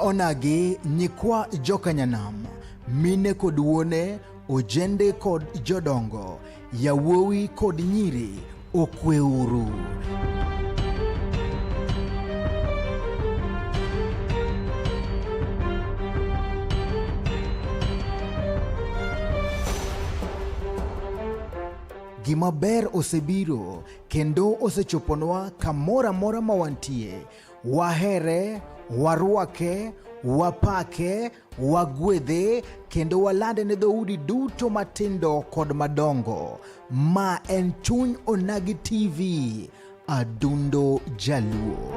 Onagi, nyikwa jokanyanam, mine kod wuone, ojende kod jodongo, yawuowi kod nyiri, okweuru. Gima ber osebiro kendo osechoponwa kamoro amora ma wantie. Wahere, warwake, wapake, wagwedhe kendo walande ne dhoudi duto matindo kod madongo. Ma en Chuny Onagi TV, Adundo Jaluo.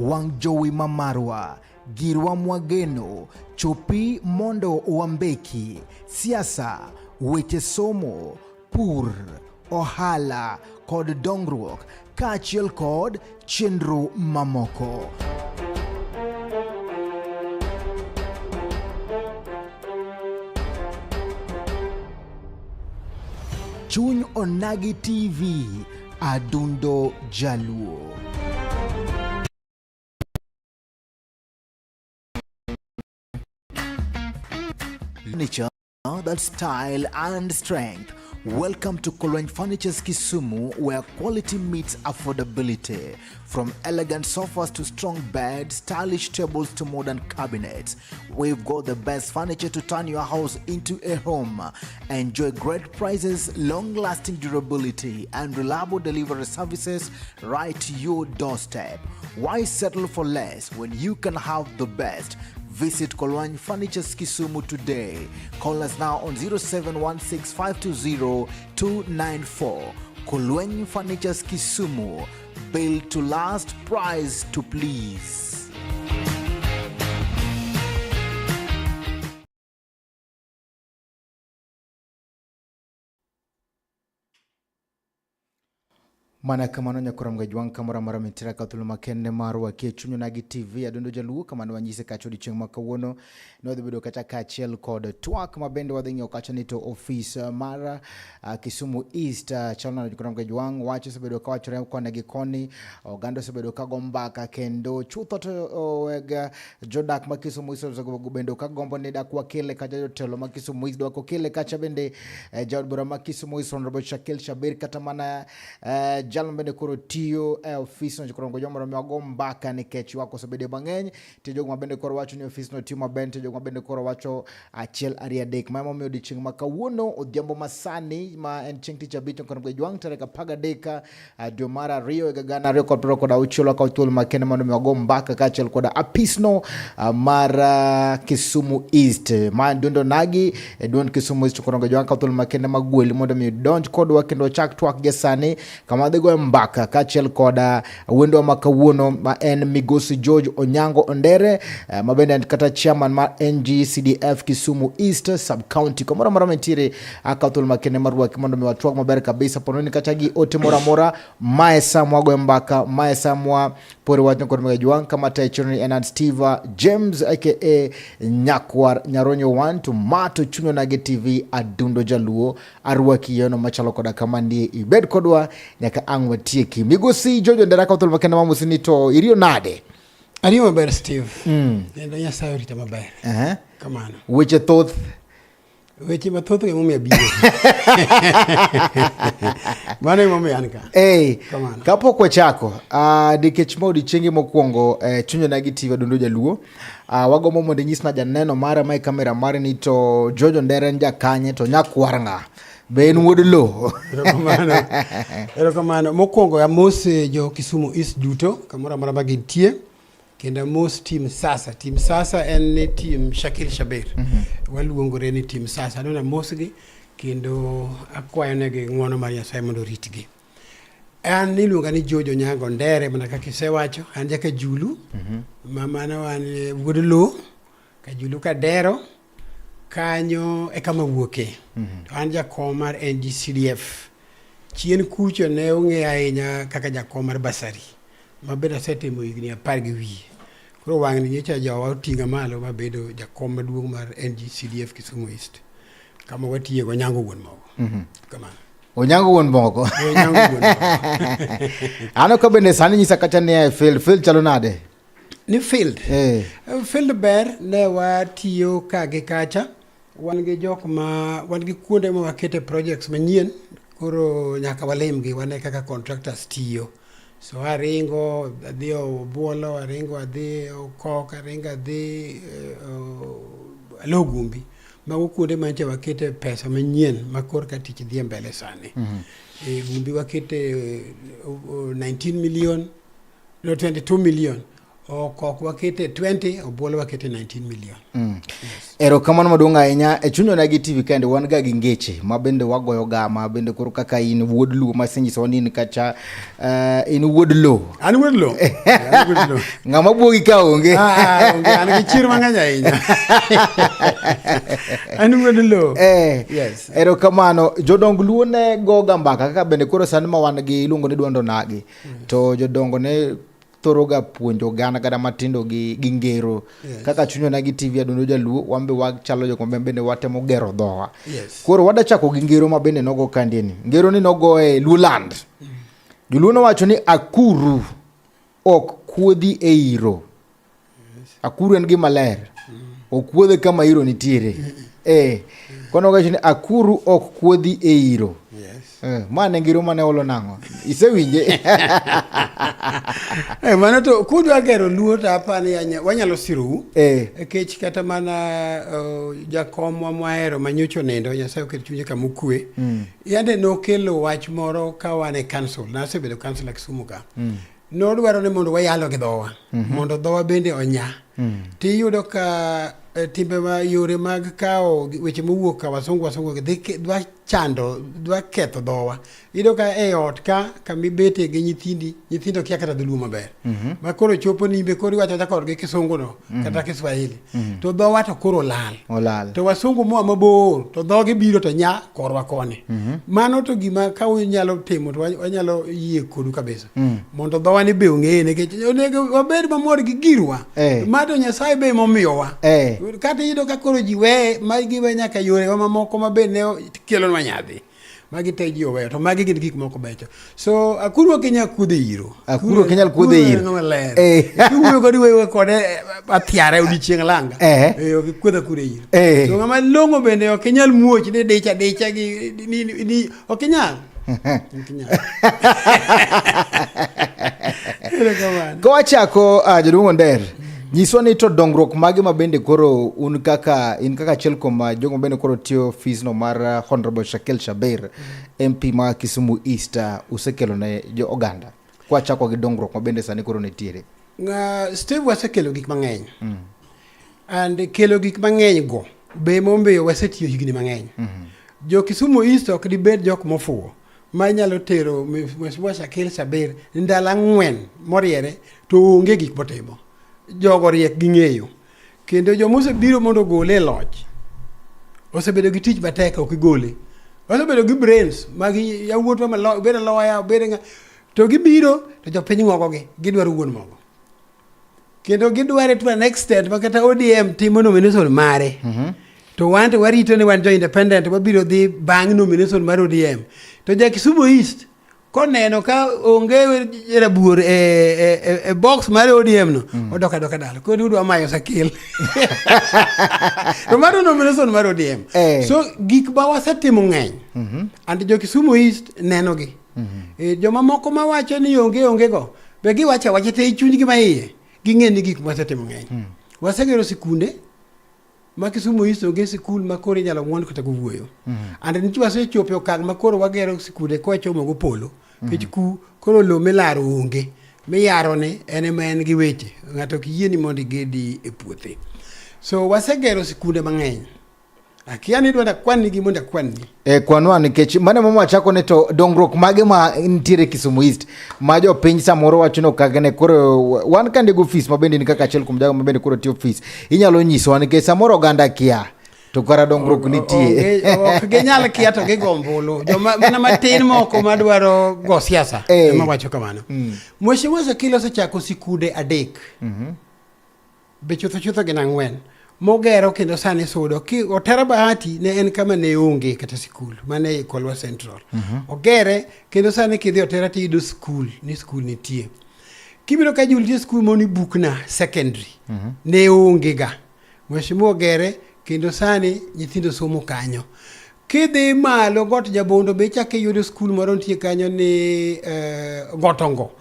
Wang' jowi ma marwa, girwa mwageno, chopi mondo wambeki, siasa, weche somo, pur, ohala kod dongruok kaachiel kod chenro mamoko. Chuny Onagi TV, Adundo Jaluo. Furniture that style and strength. Welcome to Kolweny Furnitures Kisumu, where quality meets affordability. From elegant sofas to strong beds, stylish tables to modern cabinets, we've got the best furniture to turn your house into a home. Enjoy great prices, long-lasting durability, and reliable delivery services right to your doorstep. Why settle for less when you can have the best? Visit Kolwany Furnitures Kisumu today. Call us now on 0716520294. Kolwany Furnitures Kisumu. Built to last, price to please. Mana kamano nyakwar Mgajwang' kamoro amora mintiere ka thuolo makende mar wakie chuny Onagi TV Adundo Jaluo kama ne wanyise kacha odiochieng' ma kawuono ne wadhi bedo kacha kaachiel kod twak ma bende wadhi ng'iyo kacha ni to ofis mar Kisumu East chal nade nyakwar Mgajwang' wach osebedo ka wachore koni gi koni oganda osebedo ka go mbaka kendo chutho to weg jodak ma Kisumu East osebedo bende ka gombo ni dak wakele kacha jotelo ma Kisumu East dwak okele kacha bende jaod bura ma Kisumu East Honorable Shakil Shabir kata mana jal bende koro tiyo e ofisno koro ngojo mondo mi wago mbaka nikech ywak osebedo mang'eny nitie jogo ma bende koro wacho ni ofisno tiyo maber nitie jogo ma bende koro wacho achiel ariyo adek ma emomiyo odiochieng' ma kawuono odhiambo masani ma en chieng' tich abich koro jwang' tarik 13 dwe mar ariyo higa gana ariyo kod piero kod auchiel wakawo thuolo makende mondo mi wago mbaka kaachiel kod apisno mar Kisumu East ma en duond Onagi e duond Kisumu East koro jwang' kawo thuolo makende mag gweli mondo mi donj kodwa kendo wachak twak gi sani kama wadhi goyo mbaka kaachiel kod wendwa ma kawuono ma en Migosi George Onyango Ondere ma bende en kata chairman mar NGCDF Kisumu East Sub County kamoro amora mantiere akawo thuolo makende mar rwaki mondo mi watwag maber kabisa pono ni kata gi ote moro amora mae sa mwagoyo mbaka mae sa mwa pore wach kod Mega Jwang' kama tayo chenro ni en an Steve James aka Nyakwar Nyaronyo 1 to ma to Chuny Onagi TV Adundo Jaluo arwaki yono machalo koda kama ndie ibed kodwa nyaka ang' watieki. Migosi George Ondera kawo thuolo makende mamosi ni to iriyo nade? Ariyo maber Steve. Kendo Nyasaye orita maber. Kamano. Weche thoth Weche mathoth emomiyo abiro. Mano emomiyo an ka. Hey, Kamano. kapok wachako nikech ma odiechienge mokwongo Chuny Onagi TV Adundo Jaluo wagombo mondo inyisna janeno mara ma e kamera mari ni to George Ondere en jakanye to nyakwar ng'a be en wuod lo Erokamano. Erokamano. Mokwongo amos jo Kisumu East duto kamoro amora ma gintie. Kendo amos team Sasa. Team Sasa en ni team Shakil Shabir. Waluongore ni team Sasa. Adwa amosgi kendo akwayo negi ng'wono mar Nyasaye mondo oritgi. An iluonga ni George Onyango Ondere mana kaka isewacho. An jaka Julu. Ma mano an wuod lo. Kajulu Kadero. Kanyo e kama wuoke. To an jakom mar NGCDF. Chien kucho ne ong'e ahinya kaka jakom mar basari ma bende asetimo higni 10 gi wiye. Koro wang'ni nyocha jowa oting'a malo mabedo jakom maduong' mar NGCDF Kisumu East kama watiye go Onyango wuon mogo. Kamano. Onyango wuon mogo. Onyango wuon mogo. Ano ka bende sani nyisa kacha ni e field, field chalo nade? Ni field. Eh. Field ber ne watiyo ka gi kacha. Wan gi jok ma wan gi kuonde ma wakete projects manyien koro nyaka walimgi wane kaka contractors tiyo. So aringo adhi Obuolo, aringo adhi Okok, aringo adhi Alogumbi. Mago kuonde manche wakete pesa manyien ma korka tich dhi e mbele sani. E Gumbi wakete 19 million, no 22 million. Okok wakete 20, Obuolo wakete 19 million. Yes. Erokamano maduong' ahinya e chuny onagi TV kende wan ga gi ngeche ma bende wagoyo ga ma bende koro kaka in wuod luo ma asenyisowa ni in kacha in wuod lo. An wuod lo. An wuod lo. Ng'ama buogi ka onge. Ah, onge, an gi chir mang'eny ahinya. An wuod lo. Yes. Erokamano jodong luo ne goga mbaka kaka bende koro sani ma wan gi iluongo ni duond onagi. To jodongo ne thoro ga puonjo oganda kata matindo gi ngero. Yes. Kaka chuny onagi TV Adundo Jaluo wan be wachalo jok ma bende watemo gero dhowa. Yes. Koro wada chako gi ngero ma bende nogo kandieni. Ngero ni nogo e Luoland. Joluo nowacho ni akuru ok kuodhi e iro. Akuru en gima ler. Ok kuodhe kama iro nitiere. Kono wacho ni akuru ok kuodhi e iro. Yes. Ma ne ngero mane olo nang'o? Isewinje? Mano to kudwa gero Luo to apani wanyalo sirou. Nikech kata mana jakomwa mwahero manyocha onindo, Nyasaye oket chunye kama okwe. Yande nokelo wach moro ka wan e council, nasebedo councillor Kisumu ka. Nodwaro ni mondo wayalo gi dhowa, mondo dhowa bende onya. Tiyudo ka timbe ma yore mag kawo weche mowuok ka wasungu wasungu gi dhi dwa chando, dwa ketho dhowa. Iyudo ka e ot ka kamibete gi nyithindi, nyithindo kia kata dholuo maber. Ma koro chopo ni imbe koro iwacho awacha kodgi kisungu no, kata Kiswahili. To dhowa to koro olal. Olal. To wasungu moa mabor, to dhogi biro to nya korwa koni. Mano to gima ka unyalo timo to wanyalo yie kodu kabisa. Mondo dhowa ni be ong'eye nikech onego wabed mamor gi girwa. Ma to Nyasaye be momiyowa. Kata iyudo ka koro ji weye, ma giwe nyaka yorewa mamoko ma be ne kelonwa nyadhi. Magi te ji oweyo, to magi gin gik moko becho. So akuru ok inyal kuodho e iro. Akuru ok inyal kuodho e iro. Akuru en ng'ama ler. Kiwuoyo kode iwuoyo kode athiare odiechieng' langa. Ok ikuodh akuru e iro. To ng'ama long'o bende ok inyal muoch ni dich adicha gi ni ok inyal. Ok inyal. Erokamano. Kowachako jaduong' Onder, nyiswa ni to dongruok mage ma bende koro un kaka in kaka achiel kuom jogo ma bende koro tiyo ofis no mar Honorable Shakil Shabir, MP ma Kisumu East, usekelo ne jo oganda. Kwachako gi dongruok ma bende sani koro nitiere. Steve, wasekelo gik mang'eny. And kelo gik mang'eny go be momiyo wasetiyo higni mang'eny. Jo Kisumu East ok dibed jok mofuwo ma nyalo tero Mheshimiwa Shakil Shabir ndalo 4 moriere to onge gik motimo. Jogo riek ging'eyo. Kendo joma osebiro mondo ogole e loch osebedo gi tich matek ok gigole. Osebedo gi brains mag yawuotwa ma obed lawyer, obed ng'a, to gibiro to jopiny ng'ogogi, gidwaro wuon mogo. Kendo gidware to an extent ma kata ODM timo nomination mare. To wan to warito ni wan jo independent wabiro dhi bang' nomination mar ODM. To ja Kisumu East koneno ka onge rabuor e box mar ODM no, odok adoka dala. Koro udwa mayo Shakil. To mano nomination mar ODM. So gik ma wasetimo ng'eny. And jo Kisumu East neno gi. Jomamoko mawacho ni onge onge go, be giwacho awacha te chunygi ma iye, ging'e ni gik mwasetimo ng'eny. Wasegero sikunde ma Kisumu East onge sikul ma koro inyalo ng'uon kata gowuoyo. And nitie wasechopo e okang' ma koro wagero sikunde kwachomo go polo. Nikech ku koro lowo milaro onge. Miyaro ni en ema en gi weche. Ng'ato ok yie ni mondo igedi e puothe. So wasegero sikunde mang'eny. Akia ni idwa akwanni gi mondo akwanni. Kwanwa nikech mano ema wachako ni to dongruok mage ma nitiere Kisumu East ma jopiny samoro wacho ni okagene koro wan ka ndiko ofis ma bende ni kaka achiel kuom jogo ma bende koro tiyo ofis inyalo nyisowa nikech samoro oganda kia. To kara dongruok nitie. Ok ginyal kia to gigo ombulu. Joma mana matin moko madwaro go siasa ema wacho kamano. Mheshimiwa Shakil osechako sikunde adek. Be chutho chutho gin ang'wen mogero kendo sani sudo. Ki Otera Bahati ne en kama ne onge kata sikul mane e Kolwa Central. Ogere kendo sani kidhi Otera tiyudo skul ni skul nitie. Kibiro ka Jul nitie skul moro ni Bukna Secondary. Ne onge ga. Mheshimiwa ogere kendo sani nyithindo somo kanyo. Kidhi malo Got Jabondo be ichako iyudo skul moro nitie kanyo ni Gotongo.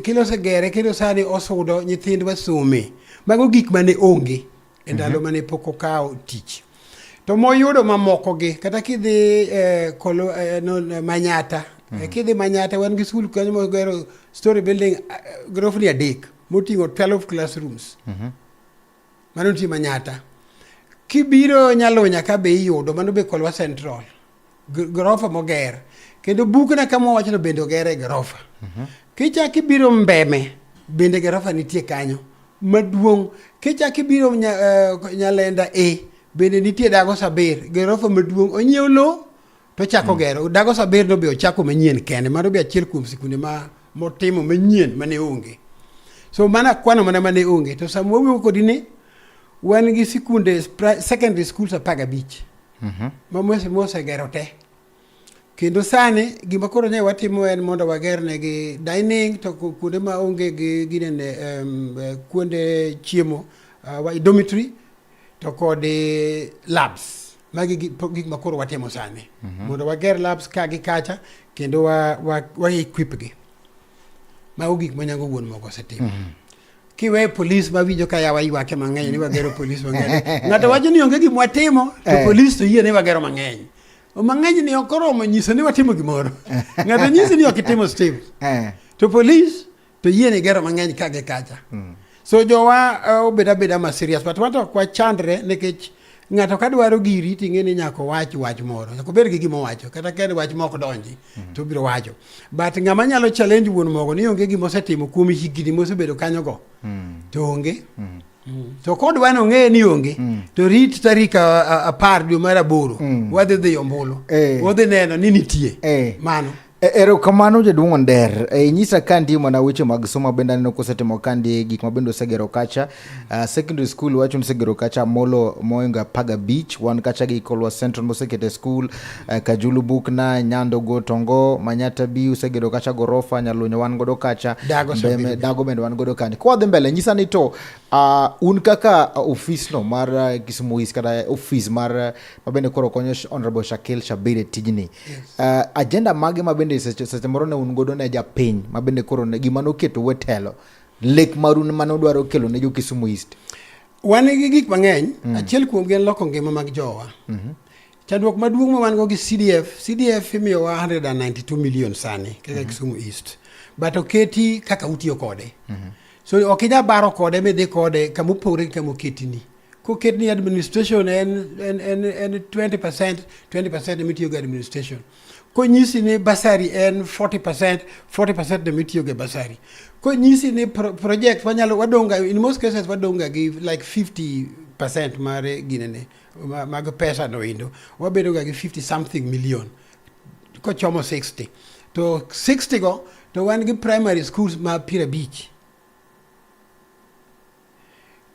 Kendo osegere kendo sani osudo nyithindwa some. Mago gik mane onge e ndalo mane pok okawo tich. To moyudo mamoko gi kata kidhi Kolo, no, Manyata. Kidhi Manyata wan gi skul kanyo mogero story building grofni adek moting'o 12 classrooms. Mano nitie Manyata. Kibiro Nyalunya ka be iyudo, mano be Kolwa Central. Gorofa moger. Kendo Bukna kama wawachono bende oger e gorofa. Kichak ibiro Mbeme, bende gorofa nitie kanyo maduong'. Kichak ibiro Nyalenda A, bende nitie Dago Sabir, gorofa maduong'. Onyiew lowo to ochako gero. Dago Sabir no be ochako manyien kende. Mano be achiel kuom sikunde ma motimo manyien mane onge. So mana kwano mana mane onge. To sama wawuoyo kodi ni wan gi sikunde secondary schools 15 ma mheshimiwa osegero te. Kendo sani gima koro ne watimo en mondo wager negi dining to kuonde ma onge gi ginene kuonde chiemo dormitory to kod labs. Magi gik ma koro watimo sani. Mondo wager labs ka gi kacha kendo wa equip gi. Mago gik ma Nyango wuon mogo osetimo. Kiweyo polis mawinjo ka yawa ywake mang'eny ni wagero polis mang'eny. Ng'ato wacho ni onge gima watimo to polis to yie ni wagero mang'eny. Mang'eny ni ok oromo nyiso ni watimo gimoro. Ng'ato nyisi ni ok itimo Steve. To polis to yie ni gero mang'eny ka gi kacha. So jowa obed abeda ma serious but wan to ok wachandre nikech ng'ato ka dwaro giri to ing'e ni nyaka owach wach moro. Nyaka obed gi gima owacho kata ka en wach ma ok donji to obiro wacho. But ng'ama nyalo challenge wuon mogo ni onge gima osetimo kuom higni mosebedo kanyo go to onge. To kodwa ni ong'e ni onge to rit tarik 10 dwe mar 8 wadhi dhi ombulu. Wadhi neno ni nitie. Mano. Erokamano jaduong' Onder. Inyisa ka ndie mana weche mag somo bende aneno kosetimo ka ndie gik ma bende osegero kacha. Secondary school wacho ni osegero kacha molo moingo 15, wan kacha gi Kolwa Central mosekete school, Kajulu Bukna, Nyando Gotongo, Manyata B osegero kacha gorofa, Nyaluonyo wan godo kacha, Dago Mbeme, Dago bende wan godo kanyo. Kwa dhi mbele nyisa ni to un kaka ofis no mar Kisumu East kata ofis mar mabende koro konyo Honorable Shakil Shabir e tijni. Agenda mage mabende seche moro ne un godo ne japiny mabende koro ne gima noketo e telo lek maru mane udwaro kelo ne jo Kisumu East? Wan gi gik mang'eny, achiel kuom gi en loko ngima mag jowa. Chandruok maduong' ma wan go gi CDF, CDF imiyowa 192 million sani kaka Kisumu East. But oketi kaka utiyo kode. So ok inyal baro kode midhi kode kama opogore gi kama oketini. Koket ni administration en 20%, 20% ema itiyogo e administration. Konyisi ni bursary en 40%, 40% ema itiyogo e bursary. Konyisi ni project wanyalo wadonga, in most cases wadonga gi like 50% mar ginene, mag pesa no endo. Wabedo ga gi 50 something million. Kochomo 60. To 60 go, to wan gi primary schools ma 50.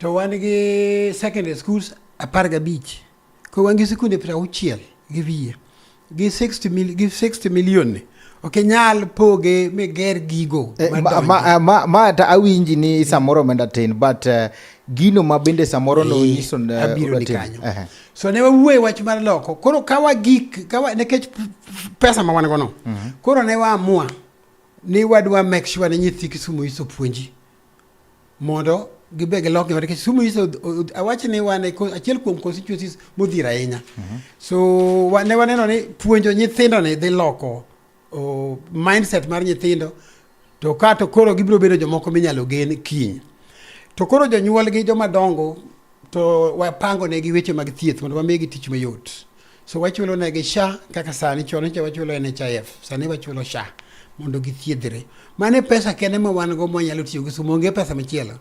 To wan gi secondary schools 15. Koro wan gi sikunde 60 gi wiye. Gi 60 mil, gi 60 million ni. Ok inyal poge miger gigo madonjo. Ma ta awinji ni samoro omenda tin, but gino ma bende samoro no nyiso ne abiro ni tin. kanyo. So ne wawuoye wach mar loko. Koro ka wagik, ka wa, nikech pesa ma wan go no. Koro ne waamua ni wadwa make sure ni nyithi Kisumu East opuonji mondo gibe gilok ngima nikech Kisumu East awach ni wan e achiel kuom constituencies modhier ahinya. So ne waneno ni puonjo nyithindo ni dhi loko mindset mar nyithindo to ka to koro gibiro bedo jomoko minyalo gen kiny. To koro jonyuol gi joma dongo to wapango negi weche mag thieth mondo wamigi tich mayot. So wachulo negi SHA kaka sani chon nyocha wachulo NHIF, sani wachulo SHA mondo githiedhre. Mano e pesa kende ma wan go mwanyalo tiyo go, so onge pesa machielo.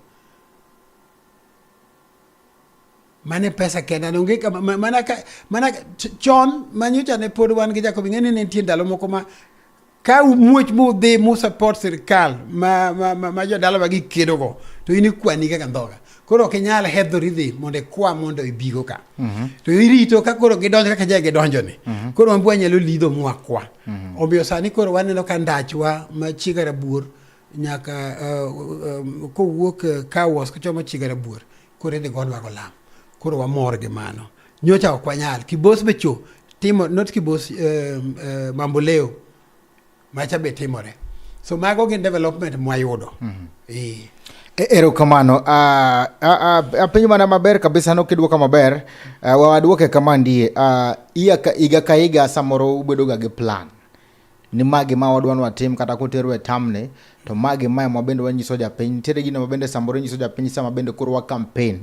Mane pesa kenda onge kama mana ka mana chon manyocha ne pod wan gi Jacob ing'e ni ne nitie ndalo moko ma ka umuoch mudhi mu support sirkal ma, ma, ma, ma jodalawa gi kedogo to in ikwani kaka ndhoga koro ok inyal hedhori dhi mondo ikwa mondo ibigo ka mm -hmm. to irito ka koro gidonjo kaka ja gidonjo ni mm -hmm. koro wan be wanyalo lidho mwakwa mm -hmm. omiyo sani koro waneno ka ndachwa ma Chiga Rabuor nyaka kowuok Kawas kochomo Chiga Rabuor koro idhi gonwa go lam koro wamor gi mano nyocha ok wanyal Kibos be cho timo not Kibos Mamboleo macha be timore so mago gin development mwayudo mm -hmm. e. Erokamano. Apenjo mana maber kabisa nokidwoka maber. Waduoke kama ndie. Higa ka higa samoro ubedo ga gi plan ni magi ma wadwa ni watim kata koterwa e tamni to magi ma ema bende wanyiso japiny. Nitiere gino ma bende samoro inyiso japiny sama bende koro wa campaign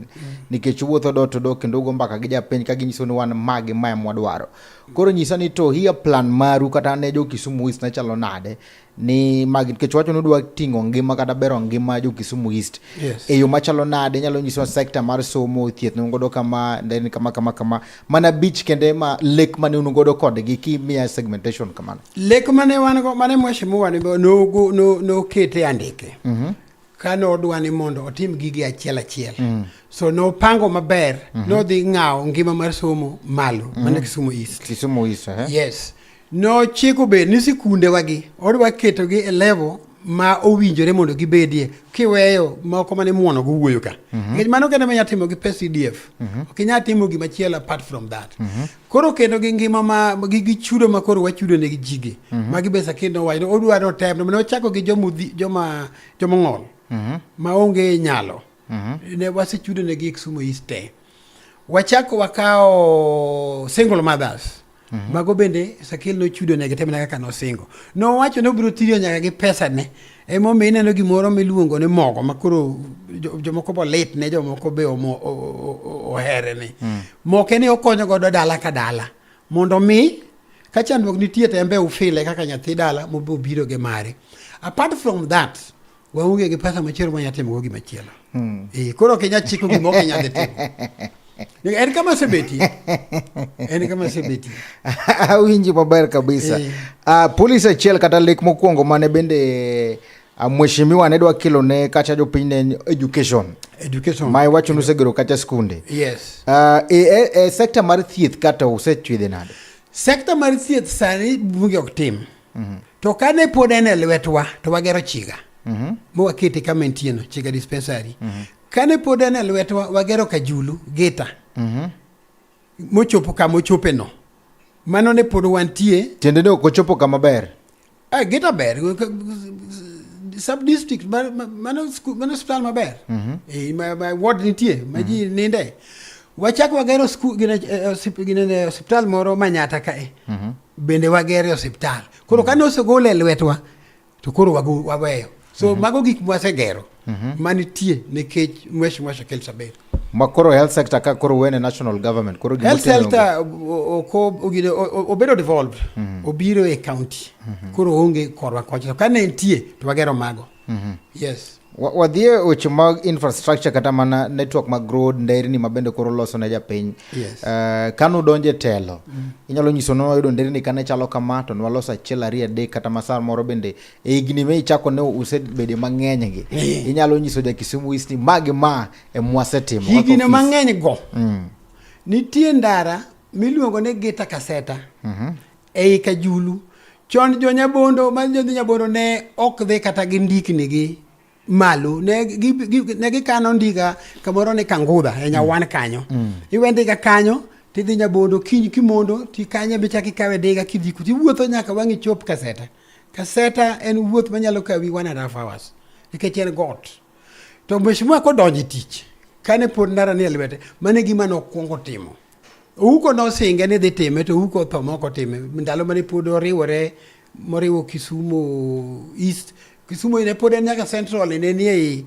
nikech uwuotho door to door kendo ugo mbaka gi japiny ka ginyiso ni wan magi ma ema wadwaro. Koro nyisa ni to hiya plan maru kata ne jo Kisumu East ne chalo nade ni magi nikech wacho ni udwa ting'o ngima kata bero ngima jo Kisumu East Yes. e yo machalo nade inyalo nyisowa sekta mar somo thieth ne un godo kama then kama kama kama mana bich kende ma lek mane un godo kodgi kimiya segmentation kamano Lek mane wan go mane mheshimiwa ni no no nokete andike. Mm -hmm. Ka nodwa ni mondo otim gigi achiel achiel. Mm. So nopango maber, mm -hmm. nodhi ng'awo ngima mar somo malo, mm -hmm. mana Kisumu East. Kisumu East, eh? Yes. Nochiko bed ni sikundewagi odwa ketogi e level ma owinjore mondo gibedie kiweyo moko mane muono go wuoyo ka. Nikech mano kende ma inyalo timo gi pes CDF. Ok inyal timo gima chielo apart from that. Koro kendo gi ngima ma gi, gi chudo ma koro wachudo ne gi jigi. Magi be Sakina owacho ni odwa ni otem ne ochako gi joma joma joma ong'ol. Ma onge nyalo. Ne wasechudo ne gi Kisumu East te. Wachako wakawo single mothers. Mm -hmm. Mago bende Sakil nochudo negi te mana kaka nosingo. Nowacho ni obiro tiyo nyaka gi pesa ne. Emomiyo ineno gimoro miluongo ni mogo ma koro jomoko bo lit ne jomoko be ohere ni. Mm. Moke ni okonyo godo dala ka dala mondo mi ka chandruok nitie to en be ufile kaka nyathi dala mobo biro gi mare. Apart from that, waonge gi pesa machielo mwanya timo go gimachielo. Mm. Eh, koro ok inyal chiko gima ok inyal dhi timo. En kama asebetie. En kama asebetie. Awinji maber kabisa. Eh. Polisi achiel kata lek mokwongo mane bende mheshimiwa ne dwa kelo ne kacha jopiny ne education. Education. Ma iwacho ni usegero kacha skunde. Yes. E sekta mar thieth kata usechwidhe nade? Sekta mar thieth sani bunge ok tim. Mm -hmm. To kane pod en e lwetwa to wagero Chiga. Mm -hmm. Mowakete kama entie no, Chiga dispensary. Mm -hmm. Kane pod en e lwetwa wagero Kajulu, Gita. Mm -hmm. Mochopo kama ochope no. Mano ne pod wantie. Tiende ni ok ochopo kama ber. Ah, Gita ber. Sub district mano mano hospital maber. Mm -hmm. E, ma, ma ward nitie ma ji mm -hmm. ninde. Wachak wagero skul gine, gine hospital moro Manyata kae. Mm -hmm. Bende wagere osiptal. Koro kane osegole e lwetwa to koro waweyo. So mm -hmm. mago gik mwasegero mm -hmm. manitie nikech Mheshimiwa Shakil Saber. Ma koro health sector ka koro wene national government koro health sector oko obedo devolved mm -hmm. obiro e county mm -hmm. koro onge korwa kocha to kane nitie to wagero mago mm -hmm. yes Wadhi e weche mag infrastructure kata mana network mag road nderni ma bende koro loso ne japiny. Yes. Kane udonjo e telo, inyalo nyiso ni wayudo nderni kane chalo kama to nwaloso achiel ariyo adek kata ma samoro bende e higni ma ichako ne usebede mang'eny gi. Inyalo nyiso ja Kisumu East ni ma gi ma e mwasetimo. kaka Higni ofis. mang'eny go nitie ndara miluongo ni Gita Kaseta ei Kajulu. Chon jo Nyabondo ma jodhi Nyabondo ne ok dhi kata gi ndikni gi malo ne gi, gi, ne gikano ndiga kamoro ni Kangudha e Nyawan kanyo. Iwe ndiga kanyo tidhi Nyabondo kiny kimondo tikanye bichak ikawe ndiga kidhi kucho iwuotho nyaka wang' ichop Kaseta. Kaseta en wuoth manyalo kawi 1.5 hours nikech en got. To mheshimiwa kodonjo e tich kane pod ndara ni e lwete mano e gima nokwongo timo. Ouko nosinge ni dhi time to Ouko otho mok otime. Ndalo mane pod oriwore moriwo Kisumu East, Kisumu ne pod en nyaka Central ne nie e,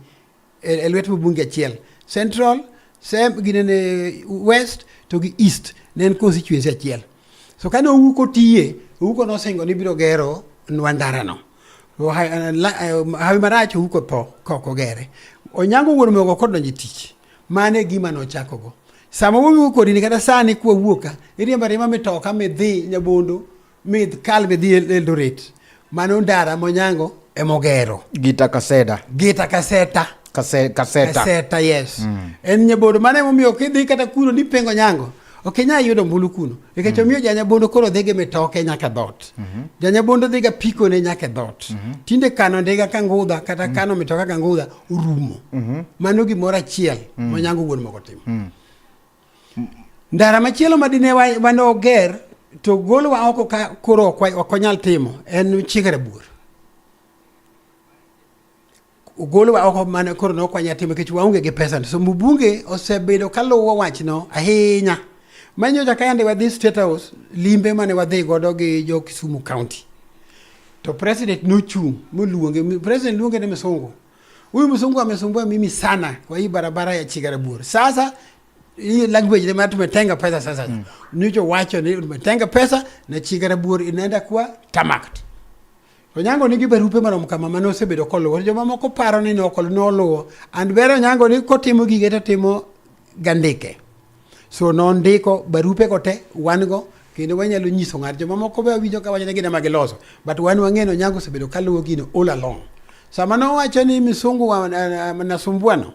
e lwet mbunge achiel. Central, Sem, gine ne West to gi East ne en constituency achiel. So kane Ouko tiye, Ouko nosingo ni biro gero nwa ndarano. Hawi marach Ouko tho ka ok ogere. Onyango wuon Mogo kodonjo e tich, mano e gima nochakogo. Sama wawuoyo kodi ni kata sani kwawuok ka, iriembo ariemba mitoka midhi Nyabondo, midkal midhi Eldoret. Mano ndara monyango emogero. Gita kaseda. Gita kaseta. Kaseta. Kaseta, yes. En Nyabondo. Mano emomiyo kidhi kata kuno nipengo Nyango. Ok inyal yudo ombulu kuno. Nikech omiyo ja-Nyabondo koro dhi gi mitoke nyaka dhoot. Ja-Nyabondo dhi ga pikone nyaka e dhoot. Tinde kano ndiga ka ngudha kata kano mitoka ka ngudha orumo. Mano gimoro achiel ma Onyango wuon moko timo. Ndara machielo ma dine mane oger to golowa oko ka koro ok wanyal timo en Chiga Rabuor. Ogolowa oko mane koro ne ok wanyal timo nikech waonge gi pesa. So mbunge osebedo kaluwo wachno ahinya. Manyocha ka yande wadhi State House limbe mane wadhi godo gi jo Kisumu County. To president nochung' moluonge, president luonge ni msungu. Huyu msungu amesumbua mimi sana kwa hii barabara ya Chigarabuor. Sasa hii language ni tumetenga pesa sasa. Nicho wacho ni tumetenga pesa na Chigarabuor inaenda kuwa tarmacked. Onyango nigi barupe marom kama mane osebedo koluwo. Jomamoko paro ni noluwo. And ber Onyango ni kotimo gige to timo gandike. So nondiko barupe go te wan go kendo wanyalo nyiso ng'ato. Jomamoko be awinjo ka wacho ni gin ema giloso. But wan wang'e ni Onyango osebedo kaluwo gino all along. Sama nowacho ni misungu wa, nasumbua no,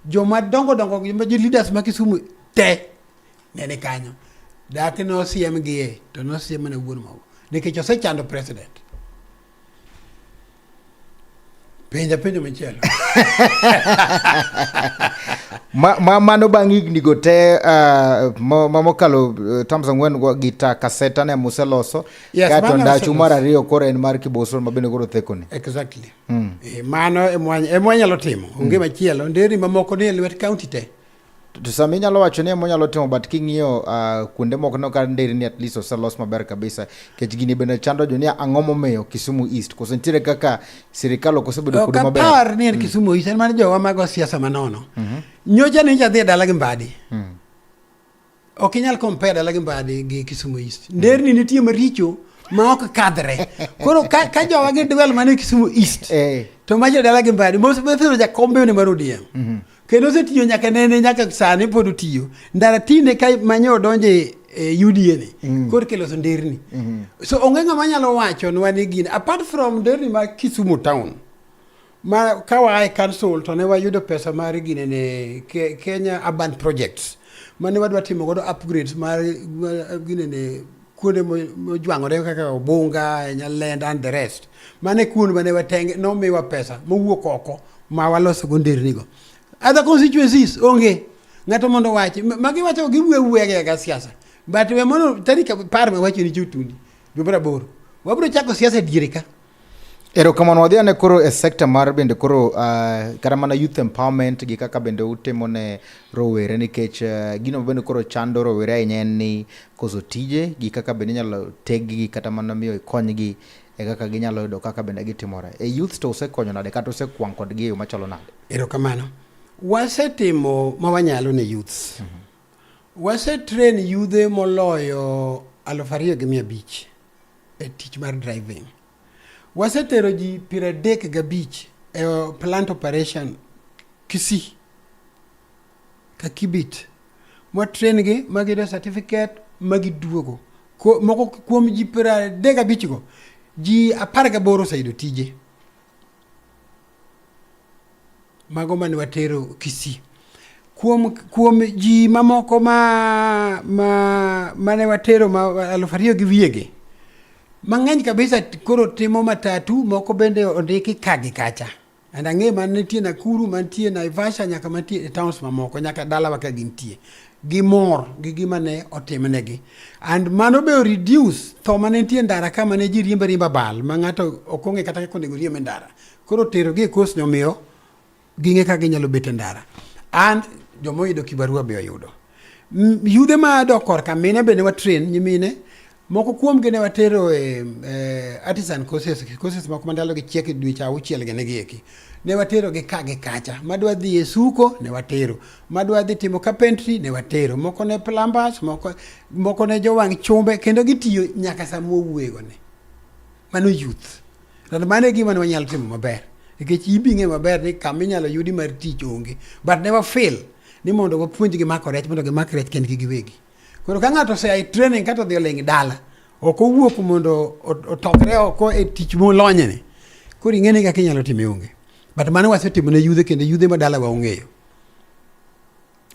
joma dongo dongo jo leaders ma Kisumu te ne ni kanyo. Dak nosiem gie to nosiem mana wuon mogo. Nikech osechando president. Penja penjo machielo. Mano bang' higni go te ma mokalo terms ang'wen go gita kaseta ne museloso. Yes, kaeto mano ndachu mar oseloso. ariyo koro en mar Kibosol ma bende koro thekoni. Exactly. Mano ema wanyalo timo. Onge machielo. Nderni mamoko ni e lwet county te. To sama inyalo wacho ni ema onyalo timo but king'iyo kuonde moko no ka nderni at least oselos maber kabisa. Nikech gini bende chando jo ni ang'o momiyo Kisumu East koso nitiere kaka sirikal ok osebedo Ok kodu maber. apar ni en Kisumu East, en mana jowa mago siasa manono. Nyocha ni adhi e dala gi Mbadi. Ok inyal compare dala gi Mbadi gi Kisumu East. Nderni nitie maricho ma ok kadhre. Koro ka jowa gi dwel mana e Kisumu East. To macho dala gi Mbadi, mosebiro jakom bende mar ODM. Kendo osetiyo nyaka nene nyaka sani pod otiyo. Ndara tinde ka manyo odonje e UDA ni, koro kiloso nderni. So onge ng'ama nyalo wacho nwa ni gini apart from nderni ma Kisumu town. Ma ka waa e council to ne wayudo pesa mar gine ne Kenya Urban Projects mane wadwa timo godo upgrades mar gine ne kuonde mojwang'ore kaka Obunga, Nyalenda and the rest. Mane kuonde mane watenge nomiwa pesa mowuok oko ma waloso go nderni go. Other constituencies onge ng'ato mondo owachi magi wacho giwuoyo awuoya ga siasa. But we mondo tarik 10 ma wacho ni jotundi dwe mar aboro. Wabiro chako siasa diere ka. Erokamano wadhi ane koro e sector mar bende koro kata mana youth empowerment gi kaka bende utimo ne rowere nikech gino bende koro chando rowere ahinya en ni koso tije gi kaka bende inyalo teg gi kata mana miyo ikonygi e kaka ginyalo yudo kaka bende gitimore. E youth to usekonyo nade kata usekwang' kodgi e yo machalo nade? Erokamano. Wasetimo ma wanyalo ne youths. Wasetrain yudhe moloyo 2,500 e tich mar driving. Wasetero ji 35 e plant operation Kisii ka Kibit. Mwatrain gi magiyudo certificate magiduogo. Moko kuom ji 35 go, ji 18 oseyudo tije. Mago mane watero Kisii. Kuom ji mamoko mane watero ma 2,000 gi wiyegi, mang'eny kabisa koro timo matatu, moko bende ondiki ka gi kacha. And ang'e man nitie Nakuru, mantie Naivasha, nyaka mantie e towns mamoko, nyaka dalawa ka gintie. Gimor gi gima ne otimnegi. And mano be reduce tho mane nitie ndara ka mane ji riembo ariemba bal, ma ng'ato ok ong'e kata kaka onego oriemb e ndara. Koro tero gi e course ni omiyo ging'e kaka ginyalo bet e ndara. And joma oyudo kibarua be oyudo. Yudhe ma dok korka mine be ne watrain nyimine, moko kuomgi ne watero e artisan courses, courses moko ma ndalo gi chiek dweche auchiel gini gi eki. Ne watero gi ka gi kacha, madwa dhi e suko ne watero, madwa dhi timo carpentry ne watero, moko ne plumbers, moko ne jowang' chumbe, kendo gitiyo nyaka sama wawuoyego ni. Mano youth. To mano e gima ne wanyalo timo maber. Nikech in be ing'eyo maber ni kama inyalo yudi mar tich onge. But never fail. Ni mondo wapuonjgi mako rech mondo gimak rech kendgi giwegi. Koro ka ng'ato osea e training kata odhi oling' dala, ok owuok mondo otokre oko e tich molonyeni. Koro ing'e ni kaka inyalo time onge. But mano wasetimo ne yudhe kendo yudhe ma dalawa ong'eyo.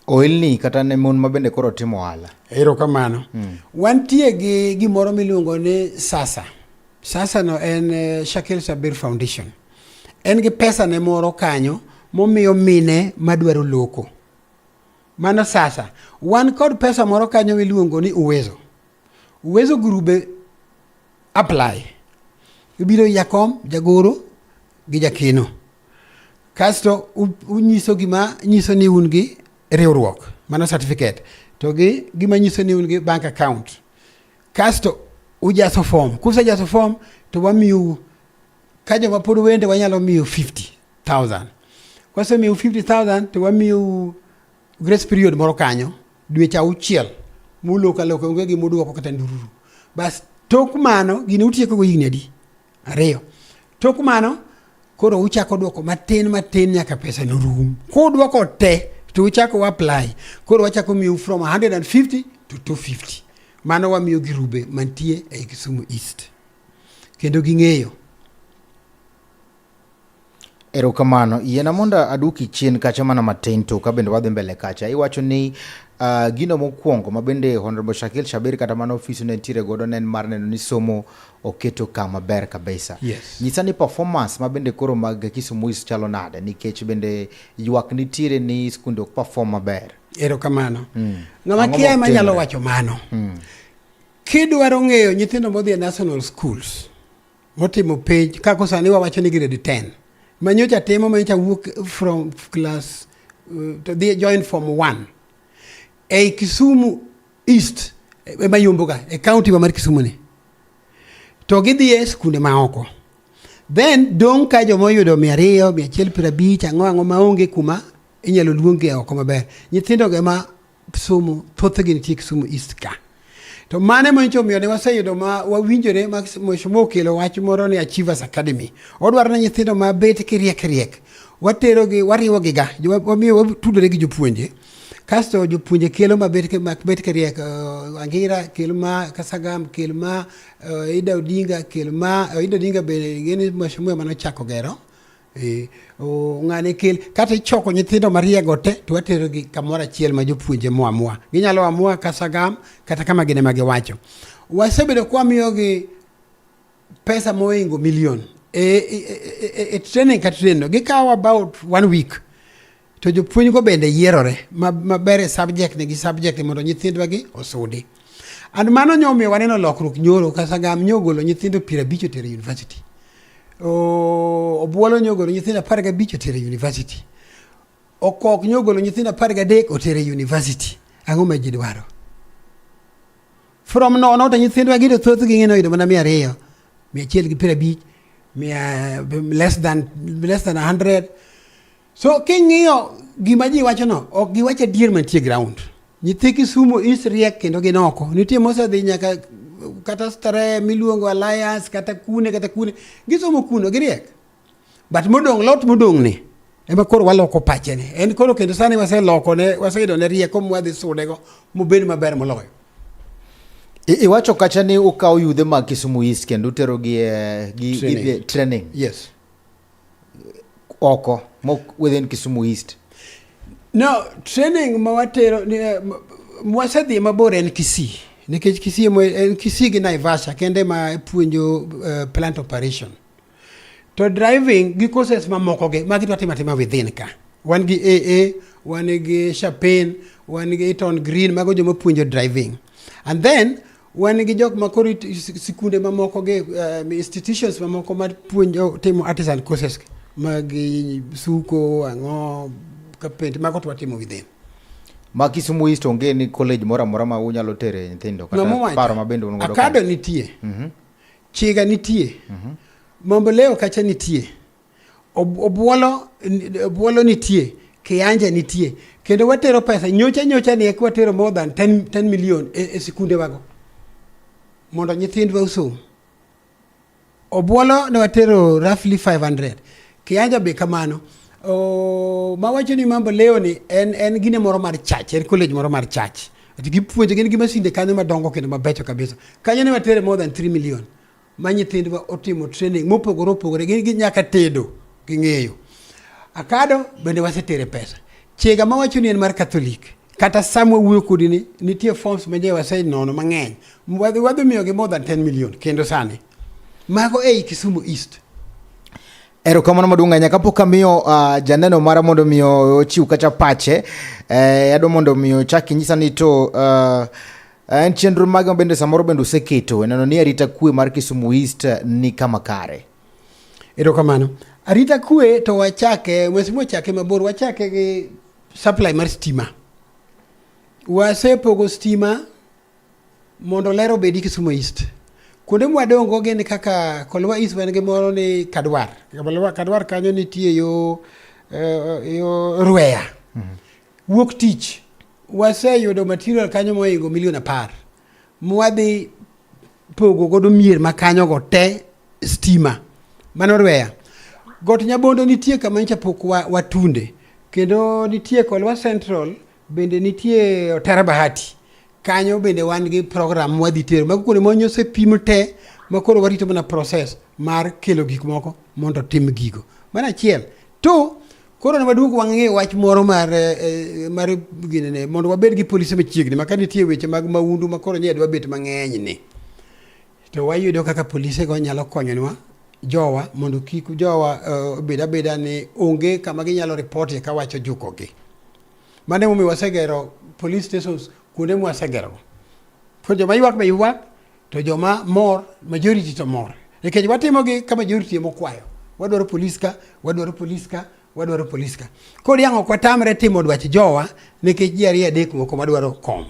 Ohelni kata ne mon ma bende koro timo ohala. Erokamano. Wantie gi gimoro miluongo ni SASA. SASA no en Shakil Sabir Foundation. En gi pesa ne moro kanyo momiyo mine madwaro loko. Mano SASA. Wan kod pesa moro kanyo miluongo ni Uwezo. Uwezo grube apply. Ibiro jakom, jagoro gi jakeno. Kasto unyiso gima nyiso ni un gi riwruok, mano certificate. To gi gima nyiso ni un gi bank account. Kasto ujaso form. Kusejaso form to wamiyou ka joma pod wende wanyalo miyo 50,000. Kwasemiyou 50,000 to wamiyou grace period moro kanyo dweche auchiel muloko aloka onge gima udwoko kata ndururu. Bas tok mano gini utieko go higni adi? Ariyo. Tok mano koro uchako dwoko matin matin nyaka pesa no rum. Kudwoko te to uchako apply. Koro wachako miyou from 150 to 250. Mano wamiyo girube mantie ei Kisumu East. Kendo ging'eyo. Erokamano. Yiena mondo aduoki chien kacha mana matin to ka bende wadhi mbele kacha. Iwacho ni gino mokwongo ma bende Honorable Shakil Shabir kata mana ofisi ne nitiere godo ne en mar neno ni somo oketo kama ber kabisa. Yes. Nyisa ni performance ma bende koro mag Kisumu East chalo nade nikech bende ywak nitiere ni skunde ok perform maber. Erokamano. Ng'ama Ang'o kia ema nyalo motimre? wacho mano. Kidwaro ng'eyo nyithindo modhi e national schools motimo penj kako sani wawacho ni grade 10 manyocha timo manyocha wuok from class to dhi join form 1 ei Kisumu East ema yomboga e county wa mar Kisumu ni to gidhi e skunde maoko then dong' ka joma oyudo 200 150 ang'o ang'o maonge kuma inyalo luongi e oko maber nyithindo go ema somo thothgi nitie Kisumu East ka to mano ema nyocha omiyo ne waseyudo ma wawinjore ma Mheshimiwa okelo wach moro ni Achievers Academy odwaro ni nyithindo ma bet kiriek riek waterogi wariwogi ga wamiyo watudore gi jopuonje kasto jopuonje kelo mabet mabet kiriek Angira kel ma Kasagam kel ma Ida Odinga kel ma Ida Odinga be ing'eni Mheshimiwa manochako gero ng'ane kel kata ichoko nyithindo mariego te to waterogi kamoro achiel ma jopuonje moamua ginyalo amua Kasagam kata kama gin ema giwacho wasebedo kwamiyogi pesa moingo million e training ka training no gikawo about one week to jopuonj go bende yierore maber e subject ni gi subject ni mondo nyithindwa gi osudi and mano nyomiyo waneno lokruok nyoro Kasagam nyogolo nyithindo 50 otero e university Obuolo nyogolo nyithindo 15 otero e university Okok nyogolo nyithindo 13 otero e university ang'o ma ji dwaro from nono to nyithindwa gi to thothgi ng'e noyudo mana 200 150 mia less than 100 so king'iyo gima ji wacho no ok giwach adier mantie ground nyithi Kisumu East riek kendo gin oko nitie mosedhi nyaka kata Starehe miluongo Alliance kata kune kata kune gisomo kuno giriek but modong' lot modong' ni ema koro waloko pache ni en koro kendo sani waseloko ne waseyudo ne rieko mwadhi sudego mobed maber moloyo. Iwacho kacha ni ukawo yudhe mag Kisumu East kendo uterogi e gi, Training. gi training Yes. oko mok within Kisumu East. No, training ma watero wasedhi mabor en Kisii nikech Kisii en Kisii gi Naivasha kende ma puonjo plant operation. To driving gi courses mamoko gi magi to watimo atima within ka. Wan gi AA, wan gi Chapin, wan gi Eton Green, mago joma puonjo driving. And then wan gi jok ma koro sikunde mamoko gi institutions mamoko ma puonjo timo artisan courses mag suko, ang'o, carpent, mago to watimo within. Ma Kisumu East onge ni college moro amora ma unyalo tere nyithindo kata paro ma bende un godo. Akado nitie. Chiga nitie. Mamboleo kacha nitie. Obuolo nitie. Kianja nitie. Kendo watero pesa nyocha nyocha ni eka watero more than 10 million e sikunde wago. Mondo nyithindwa osom. Obuolo ne watero roughly 500. Kianja be kamano. Oh, mawacho ni mambo leo ni en, en gine moro mar church, en college moro mar church. Ati gipuonjo gin gi masinde kanyo madongo kendo mabecho kabisa. Kanyo ne watere more than 3 million ma nyithindwa otimo training mopogore opogore gin gi nyaka tedo ging'eyo. Akado bende wasetere pesa. Chiega mawacho ni en mar Catholic. Kata sama wawuoyo kodi ni nitie forms ma je wasenono mang'eny. Wadhi wadhi miyogi more than 10 million kendo sani. Mago ei Kisumu East. Erokamano maduong' ahinya. Kapok amiyo janeno mara mondo mi ochiw kacha pache, adwa mondo mi ochak inyisa ni to en chenro mage ma bende samoro bende useketo e neno ni arita kwe mar Kisumu East ni kama kare? Erokamano. Arita kwe to wachake, mheshimiwa chake mabor, wachake gi supply mar stima. Wasepogo stima mondo ler obedi Kisumu East. Kuonde mwadongo gin kaka Kolwa East wan gi moro ni Kadwar. Kadwar kanyo nitie yo, yo Rweya. Wuok tich waseyudo material kanyo mohingo milion 10 mwadhi pogo godo mier ma kanyogo te stima. Mano Rweya. Got Nyabondo nitie kama nyocha pok watunde. Kendo nitie Kolwa Central bende nitie Otara Bahati. Kanyo bende wan gi program mwadhi tero. Mago kuonde ma osepim te ma koro warito mana process mar kelo gik moko mondo tim gigo. Mano achiel. To koro ne waduogo wang'e wach moro mar, mar ginene mondo wabed gi polise machiegni ma ka nitie weche mag mahundu ma koro nye dwa bet mang'eny ni. To wayudo kaka polise go nyalo konyonwa jowa mondo kik jowa obed abeda ni onge kama ginyalo ripotie ka wach ojukogi. Mano emomiyo wasegero police stations kuonde mwasegero. Koro joma ywak be ywak, to joma mor, majority to mor. Nikech watimogi ka majority ema okwayo. Wadwaro police ka, wadwaro police ka, wadwaro police ka. Koro yang' ok watamre timo dwach jowa nikech ji ariyo adek moko madwaro kom.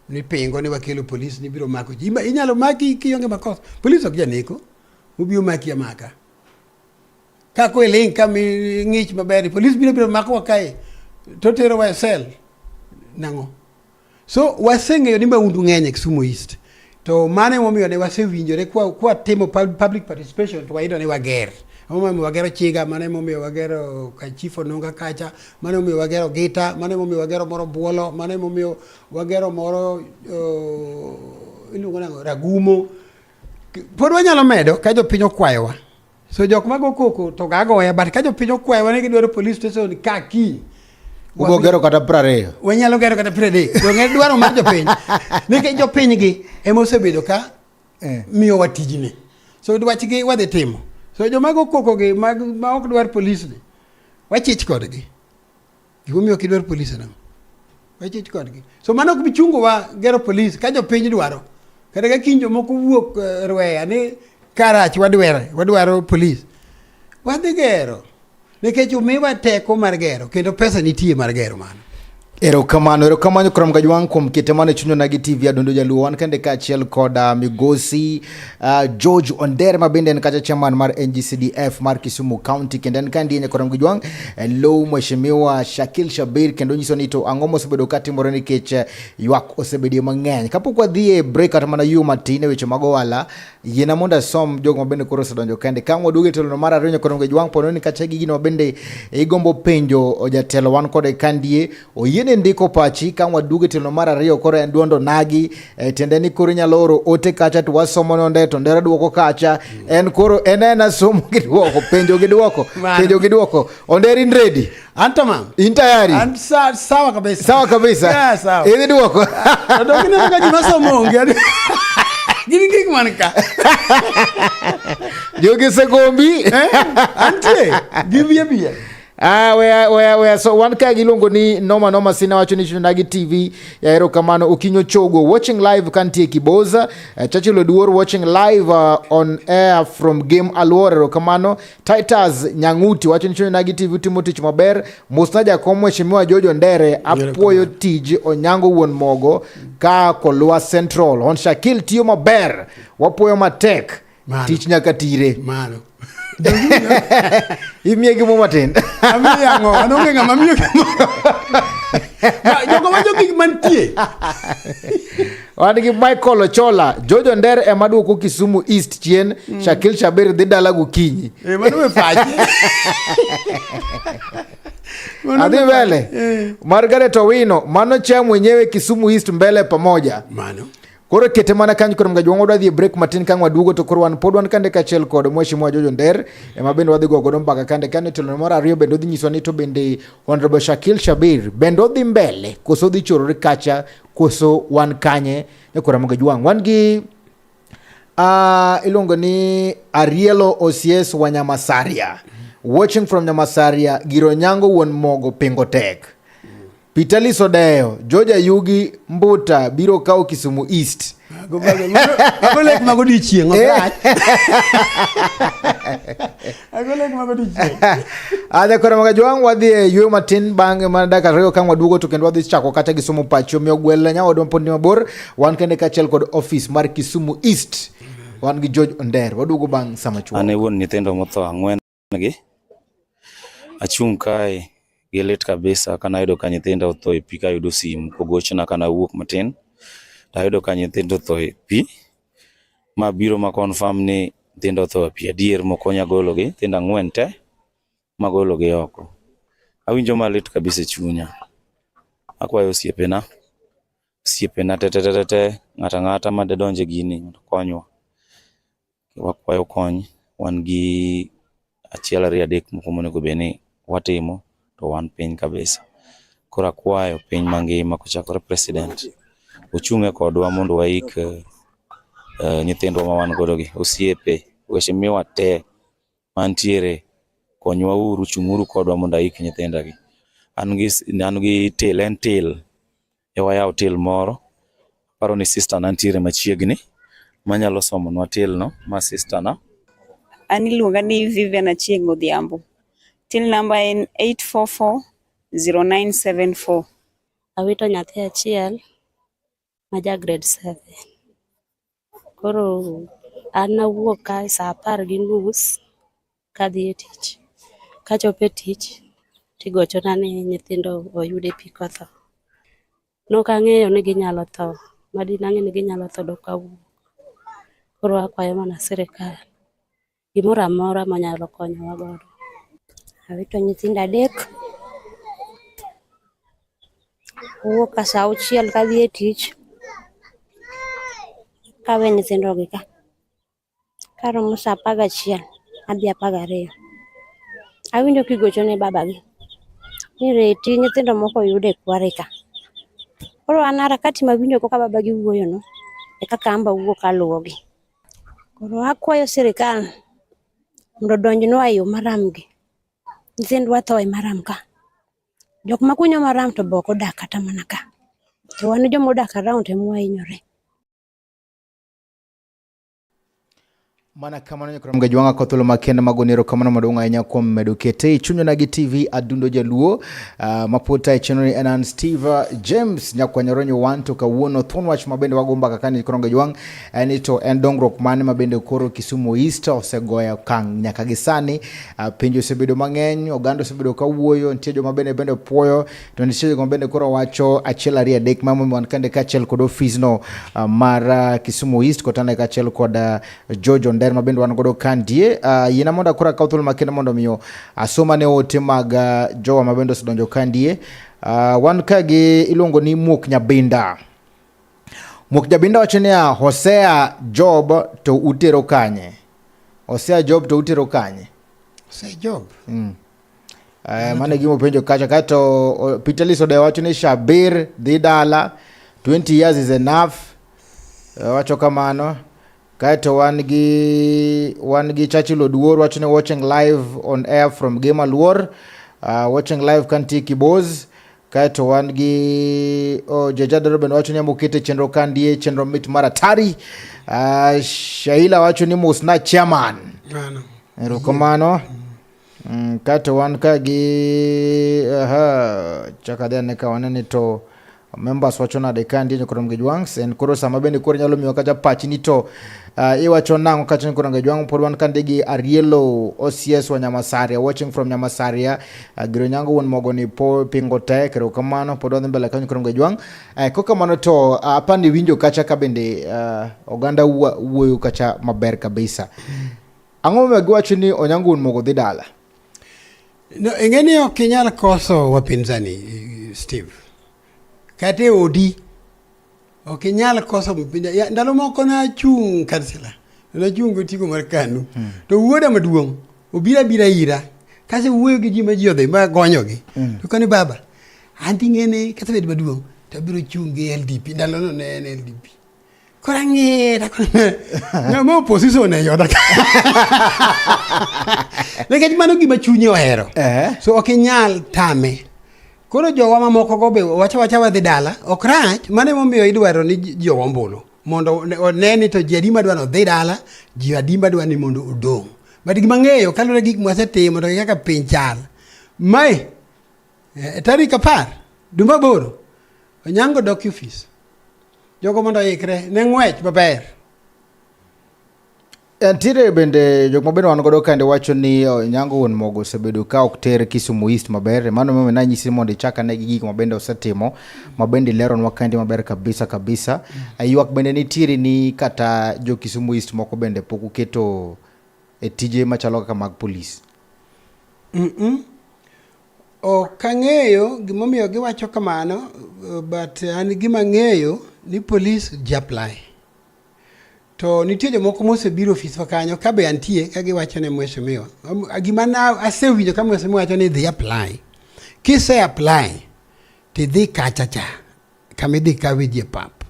Ni pingo ni wakelo police ni biro mako ji. Inyalo maki kionge makosa. Police ok janeko. Obiro maki amaka. Ka ko iling' ka ng'ich maber, police biro makowa kae to terowa e cell. Nang'o? So waseng'eyo ni mahundu ng'eny e Kisumu East. To mano emomiyo ne wasewinjore kwa, kwa timo public participation to wayudo ni wager. Emomiyo wagero Chiga, mano emomiyo wagero Kachif Onunga kacha, mano emomiyo wagero Gita, mano emomiyo wagero moro Buolo, mano emomiyo wagero moro iluongo nang'o Ragumo. Pod wanyalo medo ka jopiny okwayowa. So jok mago koko to gagoya, but ka jopiny okwayowa ni gidwaro police station ka kiny. Ubo gero kata 20. Wanyalo gero kata 30. Donge dwaro mar jopiny. Nikech jopiny gi ema osebedo ka miyowa tijni. So dwachgi wadhi timo. So joma go koko gi mag ma ok dwar police ni, wachich kodgi. Gimomiyo ok idwar police nang'o? Wachich kodgi. So mano ok bi chungowa gero police ka jopiny dwaro. Kata ka kiny jomoko wuok Rweya ni karach wadwere, wadwaro police. Wadhi gero. Nikech omiwa teko mar gero kendo pesa nitie mar gero mano. Erokamano, erokamano kuom Gajwang' kuom kete mano e chuny Onagi TV Adundo Jaluo. Wan kende kaachiel kod migosi George Ondere ma bende en kacha chairman mar NGCDF mar Kisumu County kendo en kandi yenye kuom Gajwang' lo mheshimiwa Shakil Shabir kendo nyiso ni to ang'o mosebedo ka timore nikech ywak osebedie mang'eny. Kapok wadhi e break kata mana yuo matin e weche mag ohala, yiena mondo asom jogo ma bende koro osedonjo kende. Ka waduogo e telono mar ariyo nyaka onego jwang' pono ni kacha gi gino ma bende igombo penjo jatelo wan kode kandie, oyiene ndiko pachi. Ka waduogo e telono mar ariyo koro en duond onagi, tiende ni koro inyalo oro ote kacha to wasomo nonde to ndera duoko kacha. En koro en ena somo gi duoko, penjo gi duoko, penjo gi duoko. Onderi in ready? An tamam. In tayari? An sawa kabisa. Sawa kabisa. Yeah, sawa. Idhi duoko. To dong ineno ka ji masomo onge. Gin gik man ka. Jogi segombi. Antie. Gibiye biye. Ah, wea, so wan ka giluongo ni noma noma sina wacho ni Onagi TV ya erokamano Okinyo Chogo watching live kantie Kiboza, Churchill Oduor watching live on air from Game Aluor, erokamano Titus Nyanguti wacho ni Onagi TV timo tich maber. Mosna jakom mheshimiwa George Ondere apuoyo tij Onyango wuon mogo ka Kolwa Central. Hon Shakil tiyo maber, wapuoyo matek. Mano. Tich nyaka tire. Mano. Imiye gimo matin. Amiye ang'o? An onge ng'ama miyo gimoro. Jogo wacho gik mantie. Wan gi Michael Ochola, Jojo Nder ema duoko Kisumu East chien, Shakil Shabir dhi dala gokinyi. Eh, mano we pache. Mano Adhi we mbele. pache. Eh. Margaret Owino, mano cha mwenyewe Kisumu East mbele pamoja. Mano. Koro kete mana kanyo koro mgajwang' wadwa dhi e break matin ka waduogo to koro wan pod wan kande kaachiel kod Mheshimiwa Jojo Nder ema bende wadhi go godo mbaka kande kane telo mar ariyo bende odhi nyiswa ni to bende Honorable Shakil Shabir bende odhi mbele koso odhi chorore kacha koso wan kanye e koro mgajwang' wan gi iluongo ni Arielo Osies wa Nyamasaria watching from Nyamasaria Giro Nyango wuon mogo pingo tek Peter Lisodeyo, George Ayugi Mbuta biro kawo Kisumu East. Mago lek mag odiechieng' ok rach. Mago lek mag odiechieng'. Aja koro maga jwang' wadhi e yueyo matin bang' mana dakika ariyo ka waduogo to kendo wadhi chako kata gi somo pacho omiyo gwel nyawadwa pod ni mabor wan kende kaachiel kod ofis mar Kisumu East wan gi George Onder waduogo bang' sama chuok. An e wuon nyithindo motho ang'wen gi. Achung' kae gi lit kabisa kanayudo ka nyithinda otho e pi kayudo simu kogochna kanawuok matin tayudo ka nyithindo otho e pi. Mabiro ma confirm ni nyithindo otho e pi adier mokonya gologi, nyithindo ang'wen te magologi oko. Awinjo malit kabisa e chunya. Akwayo osiepena, osiepena te te te te, ng'ato ang'ata madedonj e gini mondo okonywa. Wakwayo kony, wan gi achiel ariyo adek moko monego bed ni watimo to wan piny kabisa. Koro akwayo piny mangima kochakore president ochung' e kodwa mondo waik nyithindwa ma wan godo gi, osiepe, weche miwa te mantiere konywa uru, chung'uru kodwa mondo aik nyithinda gi. An gi till, en till e wayaw till moro. Aparo ni sister na nitiere machiegni manyalo somonwa till no ma sister na. An iluonga ni Vivian Achieng' Odhiambo. Till number en 8440974. Awito nyathi achiel ma ja grade 7. Koro an nawuok kae saa 10:30 kadhi e tich. Kachopo e tich tigochona ni nyithindo oyud e pi kotho. Nok ang'eyo ni ginyalo tho, madine ang'e ni ginyalo tho dok awuok. Koro akwayo mana sirikal gimoro amora manyalo konyowa godo. Awito nyithindo adek. Awuok ka saa auchiel kadhi e tich. Kawe nyithindo gi ka. Karomo saa 11 adhi 12. Awinjo kigocho ne babagi ni reti nyithindo moko oyud e kware ka. Koro an harakati mawinjo go ka babagi wuoyo no e kaka an be awuok aluwogi. Koro akwayo sirikal mondo odonjnwa e yo maram gi. Nyithindwa tho e maram ka. Jok makunyo maram to be ok odak kata mana ka. To wan joma odak around ema wahinyore. Mana kamano nyakoro mgajwang'a kothuolo makende mago erokamano maduong' ahinya kuom medo kete e chuny onagi TV Adundo Jaluo mapod tayo chenro ni en an Steve James Nyakwanyoronyo wan to kawuono thuon wach mabende wago mbaka kani nyakoro mgajwang' en ni to en dongruok mane mabende koro Kisumu East osegoyo okang' nyaka gi sani. Penjo osebedo mang'eny, oganda osebedo kawuoyo, nitie joma bende bende puoyo to nitie joma bende koro wacho achiel ariyo adek ma wan kande kaachiel kod ofisno mar Kisumu East kotane kaachiel kod George Onder ma bende wan godo kandie. Yiena mondo akoro akaw thuolo makende mondo miyo asoma ne ote mag jowa ma bende osedonjo kandie. Wan ka gi iluongo ni Muok Nyabinda. Muok Nyabinda wacho niya, Hosea Job to utero kanye? Hosea Job to utero kanye? Hosea Job? Mano e gima openjo kacha. Kaeto Peter Lisode wacho ni Shabir dhi dala, 20 years is enough. Wacho kamano. Kaeto wan gi Churchill Oduor wacho ni watching live on air from Gema Luor. Watching live kantie Kibos. Kaeto wan gi Jeja Dero bende wacho ni amokete chenro kandie, chenro mit mar atari. Shaila wacho ni mosna chairman. Erokamano. Kaeto wan ka gi chaka dhi ane ka wanene to members wacho nade ka nitie nyakoro Mgejwang'. En koro sama bende koro nyalo miyo kata pachi ni to Iwacho nang'o kacha ni Koranga Jwang' pod wan kande gi Arielo OCS wa Nyamasaria watching from Nyamasaria. Giro Nyango wuon mogo ni po pingo tek erokamano pod wadhi mbele kanyo Koranga Jwang'. Kokamano to apani winjo kacha ka bende oganda wuoyo kacha maber kabisa. Ang'o momiyo giwacho ni Onyango wuon mogo dhi dala? No, ing'e ni ok inyal koso wapinzani Steve. Kata e odi ok inyal koso mpinzani. Ya, Ndalo moko nachung' kansila, nachung' gotiko mar KANU. To wuoda maduong' obiro abira ira. Kasewuoyo gi ji ma ji odhi ma gonyogi. To koni baba, an ting'e ni kasebedo maduong' to abiro chung' gi LDP. Ndalono ne en LDP. Koro ang'iye to ng'ama opposition e oda ka. Nikech mano gima chunye ohero. So ok inyal tame. Koro jowa mamoko go be wacha wacha wadhi dala, ok rach, mano emomiyo idwaro ni ji ogo ombulu. Mondo one ni to ji adi madwa ni odhi dala, ji adi madwa ni mondo odong'. But gima ang'eyo kaluwore gi gik mwasetimo to gi kaka piny chal. Mae, tarik 10 dwe mar 8, Onyango dok e ofis. Jogo mondo oikre ne ng'wech maber. Nitiere bende jok ma bende wan godo kande wacho ni Onyango wuon mogo osebedo ka ok ter Kisumu East maber. Mano emomiyo nanyisi mondo ichak ane gi gik ma bende osetimo ma bende ileronwa kaendi maber kabisa kabisa. Ywak bende nitiere ni kata jo Kisumu East moko bende pok oketo e tije machalo kaka mag polis. Ok ang'eyo gimomiyo giwacho kamano, but an gima ang'eyo ni polis ji apply. To nitie jomoko mosebiro ofiswa kanyo ka be antie ka giwacho ne mheshimiwa. Gima na asewinjo ka mheshimiwa wacho ni dhi apply. Kise apply tidhi kacha cha kama idhi kawe ji e pap.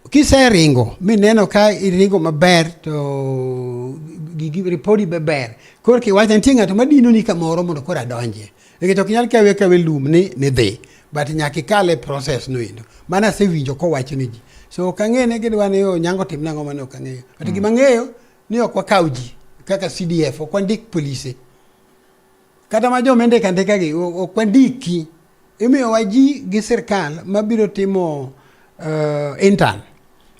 Kiseringo mineno ka iringo maber to gigi ripodi be ber. Koro kiwacho nitie ng'ato madino ni kamoro mondo koro adonje. Nikech ok inyal kawe akawe lum ni nidhi. But nyaka ikal e process no endo. Mano asewinjo kowacho ne ji. So ok ang'e ni gidwa ni Onyango otim nang'o mano ok ang'eyo. But gima ang'eyo ni ok wakaw ji kaka CDF, ok wandik polise. Kata ma joma indiko andika gi ok wandiki. Imiyowa ji gi sirkal mabiro timo intern.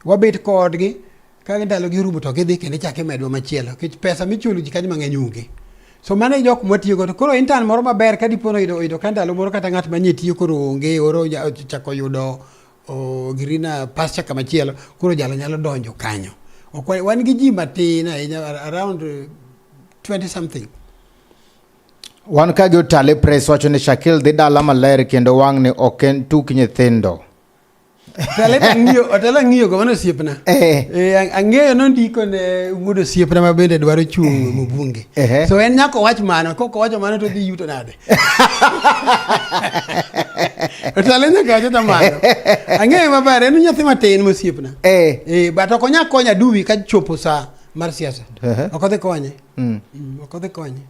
Wabet kodgi ka ndalo gi orumo to gidhi kendo ichako imedwa machielo nikech pesa michulo ji kanyo mang'eny onge. So mano e jok mwatiyo godo. Koro intern moro maber ka dipo ni oyudo ka ndalo moro kata ng'at manie tiyo koro onge oro ochako yudo greener pasture kama chielo koro jalo nyalo donjo kanyo. Ok wan gi ji matin ahinya around 20 something. Wan ka gi Otale Press wacho ni Shakil dhi dala maler kendo wang'ni ok en tuk nyithindo. Otale ang'iyo go mano osiepna. Ang'eyo nondiko ne wuod osiepna ma bende dwaro chung' mbunge. So en nyaka owach mano, kok owacho mano to dhi yuto nade. Otale nyaka wacho kamano. Ang'eyo maber, en nyathi matin mosiepna. But ok onyal konyo aduwi ka chopo saa mar siasa. Ok odhi konye. Ok odhi konye.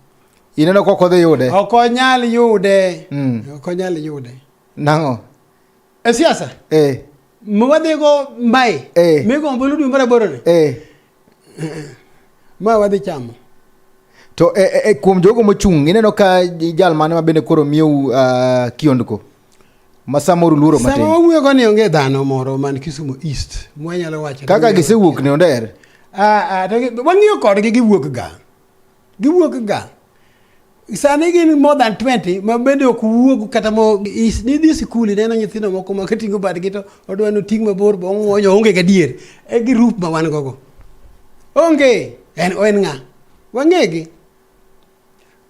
Ineno kok odhi yude? Ok onyal yude. Ok onyal yude. Nang'o? E siasa? Mwadhigo mae. Migo ombulu dwe mar aboro ni. Ma wadhi chamo. To kuom jogo mochung' ineno ka jal mane ma bende koro miyou kiondko? Ma samoro luoro matin. Sama wawuoyo go ni onge dhano moro man Kisumu East mwanyalo wacho. Kaka gisewuok ni onder. Wang'iyo kodgi giwuok ga. Giwuok ga. Sani gin more than 20 ma bende ok wuog kata mo nidhi sikul ineno nyithindo moko ma kating'o badgi to odwa ni oting' mabor bo ong'wonyo onge gadier. E group ma wan gogo. Onge. En ng'a? Wang'egi.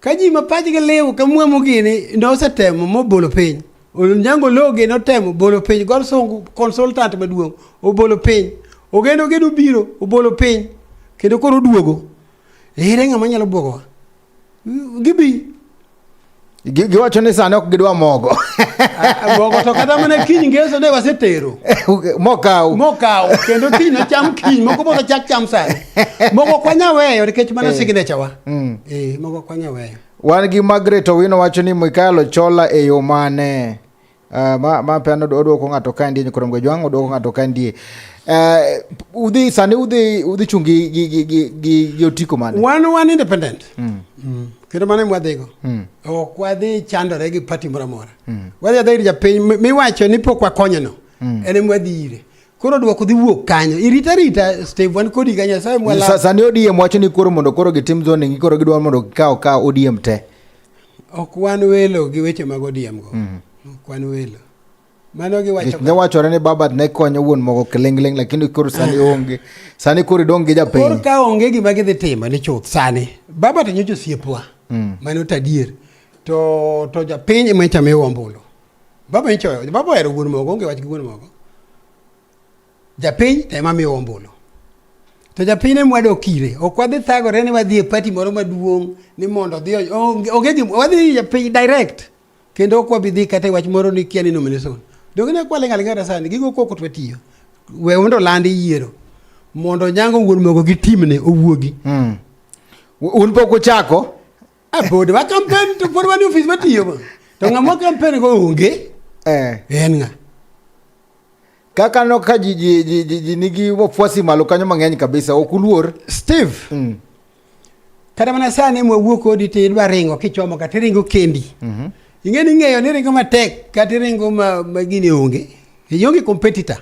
Ka ji ma pachgi liw ka mwamo gini nosetemo mobolo piny. Onyango Loge notemo bolo piny. Gor Sungu consultant maduong' obolo piny. Ogendo Ogendo biro obolo piny. Kendo koro oduogo. Ere ng'ama nyalo bwogowa? Gibi. Giwacho ni sani ok gidwa mogo. Mogo to kata mana kiny ngeso ne wasetero. Mokaw. Mokaw. Kendo kiny nocham kiny. Moko bende chak cham sani. Mogo ok wanyal weyo nikech mano signature wa. Mogo ok wanyal weyo. Wan gi Margaret Owino wacho ni Mikael Ochola e yo mane? Ma pe odwoko ng'ato ka ndie nyikoro Mgwejwang' odwoko ng'ato ka ndie. Udhi sani udhi chung' gi otiko mane? Wan independent. Kendo mano ema wadhigo. Ok wadhi chandore gi party moro amora. Wadhi adhiya ir japiny miwacho ni pok wakonyo no. En ema wadhi ire. Koro duoko dhi wuok kanyo. Irita rita Steve wan kodi ka Nyasaye mwala. Sani ODM wacho ni koro mondo koro gitim zoning koro gidwaro mondo gikaw ka ODM te. Ok wan welo gi weche mag ODM go. Ok wan welo. Mano giwacho. Ne wachore ni baba ne konyo wuon mogo kilingling lakini koro sani onge. Sani koro idong' gi japiny. Koro ka onge gima gidhi timo ni chuth sani. Baba to nyocha osiepwa. Mano to adier. To japiny ema nyocha miyowa ombulu. Baba nyocha baba ohero wuon mogo onge wach gi wuon mogo. Japiny to ema miyowa ombulu. To japiny ema wadok ire. Ok wadhi thagore ni wadhi e party moro maduong' ni mondo odhi onge gima wadhi ir japiny direct. Kendo ok wabi dhi kata e wach moro ni kia ni nomination. Donge ne kwaling' aling'a kata sani gigo koko to watiyo. We mondo oland yiero. Mondo Onyango wuon mogo gi timne owuogi. Un pok uchako? Ah, pod wa campaign to pod wan e ofis watiyo. ma. To ng'ama campaign go onge. En ng'a? Kaka no ka ji ji ji ji, ji nigi wafuasi malo kanyo mang'eny kabisa ok uluor. Steve. Kata mana sani mwawuo kodi to idwa ringo kichomo kata iringo kendi. Ing'e ni ing'eyo ni iringo matek kata iringo ma gini onge. Ionge competitor.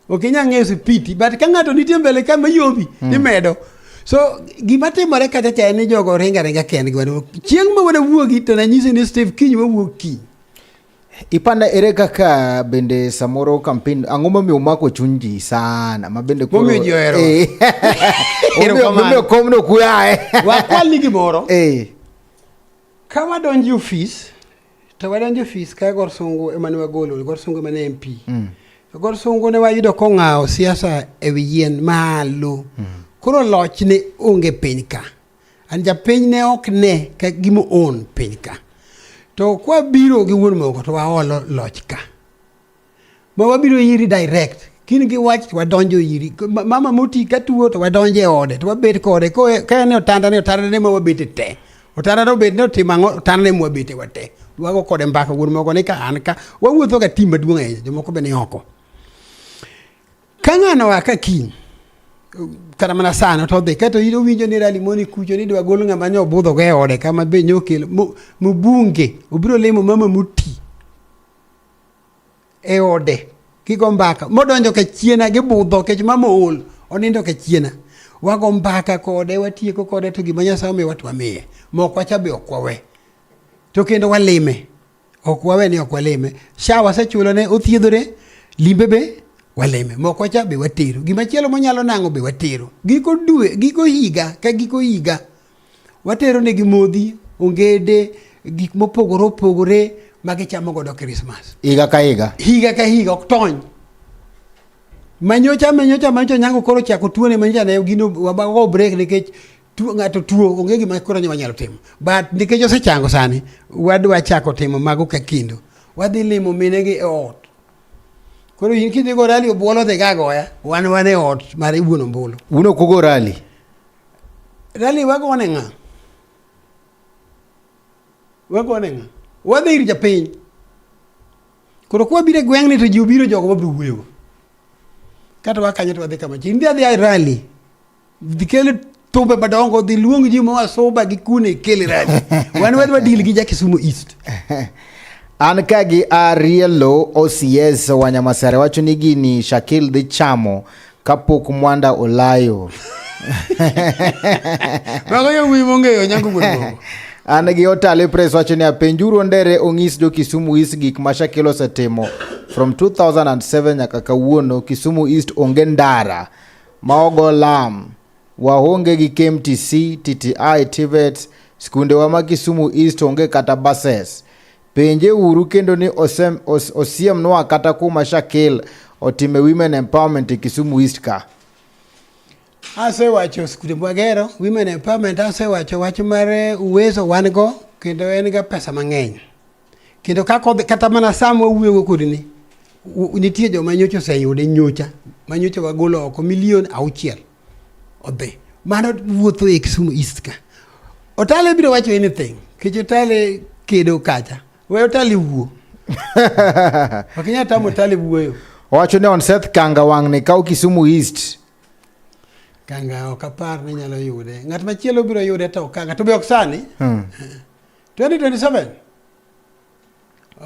Ok inyal ng'eyo sipiti but ka ng'ato nitie mbele ka mayombi imedo. So gima timore kacha cha en ni jogo ringo aringa kendgi. Chieng' ma wanawuogi to nanyisi ni Steve kiny wawuok kiny. Ipanda ere kaka bende samoro campaign ang'o momiyo umako chuny ji sana ma bende koro Momiyo ji ohero. Momiyo komno kuyae. Wakwalni gimoro. Ka wadonjo e ofis to wadonjo e ofis ka Gor Sungu ema ne wagolo, Gor Sungu ema ne MP. Gor Sungu ne wayudo kong'awo siasa e wi yien malo. Koro loch ne onge piny ka. An japiny ne ok ne ka gima own piny ka. To kwa biro gi wuon moko to waolo loch ka. Ma wabiro iri direct. Kin gi wach to wadonjo iri. Mama moti ka tuo to wadonjo e ode to wabet kode. Ka en e otanda ne otanda ne ma wabete te. Otanda no obet ne otimo ang'o otanda ne mwabete wate. Wago kode mbaka wuon moko ni ka an ka. Wawuotho ga team maduong' ahinya jomoko be ni oko. Ka ng'ano oa ka kiny, kata mana sano to odhi kato in owinjo ni rali moni kucho ni idwa gol ng'ama nyo obudho go e ode kama be nyo okelo mbunge obiro limo mama moti e ode gigo mbaka modonjo ka chiena gibudho kech mama ool onindo ka chiena wago mbaka kode watieko kode to gima Nyasaye omiwa to wamiye mokwa cha be ok wawe to kendo walime Ok wawe ni ok walime. Sha wasechulo ne othiedhore, limbe be walime. Moko cha be watero. Gima chielo monyalo nang'o be watero. Giko dwe, giko higa ka giko higa watero negi modhi, ongede, gik mopogore opogore ma gichamo godo Christmas. Higa ka higa. Higa ka higa ok tony. Manyocha manyocha manyocha nyango koro chako tuone manyocha ne gino wabago break nikech tuo ng'ato tuo onge gima koro wanyalo timo but nikech osechango sani wadwa chako timo mago ka kendo wadhi limo minegi e ot koro in kidhi go rali obuolo dhi ga goya wan wan e ot mar wuon ombulu Un ok ugo rali? Rali wagone ng'a? Wagone ng'a? Wadhi ir japiny. Koro kwabiro e gweng'ni to ji obiro jogo wabiro wuoyogo. Kata wakanyo to wadhi kama chiegni. Idhi adhiya e rali. Dhi kel thumbe madongo, dhi luong ji moa Suba gi kune kel rali. Wan wadwa deal gi ja Kisumu East. An ka gi Arielo OCS Wanyamasare wacho ni gini Shakil dhi chamo kapok Mwanda olayo. Mago yawuoyi mong'eyo Onyango wuon Bongo. An gi Otale Press wacho ni apenjuru Ondere ong'is jo Kisumu East gik ma Shakil osetimo from 2007 nyaka kawuono. Kisumu East onge ndara ma ogo lam, waonge gi KMTC, TTI, TVET, skundewa ma Kisumu East onge kata buses. Penje uru kendo ni osiemnwa kata kuma Shakil otime women empowerment e Kisumu East ka. Asewacho skunde mwagero, women empowerment asewacho wach mar Uwezo wan go kendo en ga pesa mang'eny. Kendo kata mana sama wawuoyo kodi ni nitie joma nyocha oseyude nyocha ma nyocha wagolo oko milion 6 odhi. Mano wuotho e Kisumu East ka. Otale biro wacho anything nikech Otale kedo kacha. We Otale wuo. Ok inyal tamo Otale wuoyo. Owacho ni on Seth Kanga wang'ni kaw Kisumu East. Kanga ok apar ni nyalo yude. Ng'at machielo biro yude to ok Kanga. To be ok sani. 2027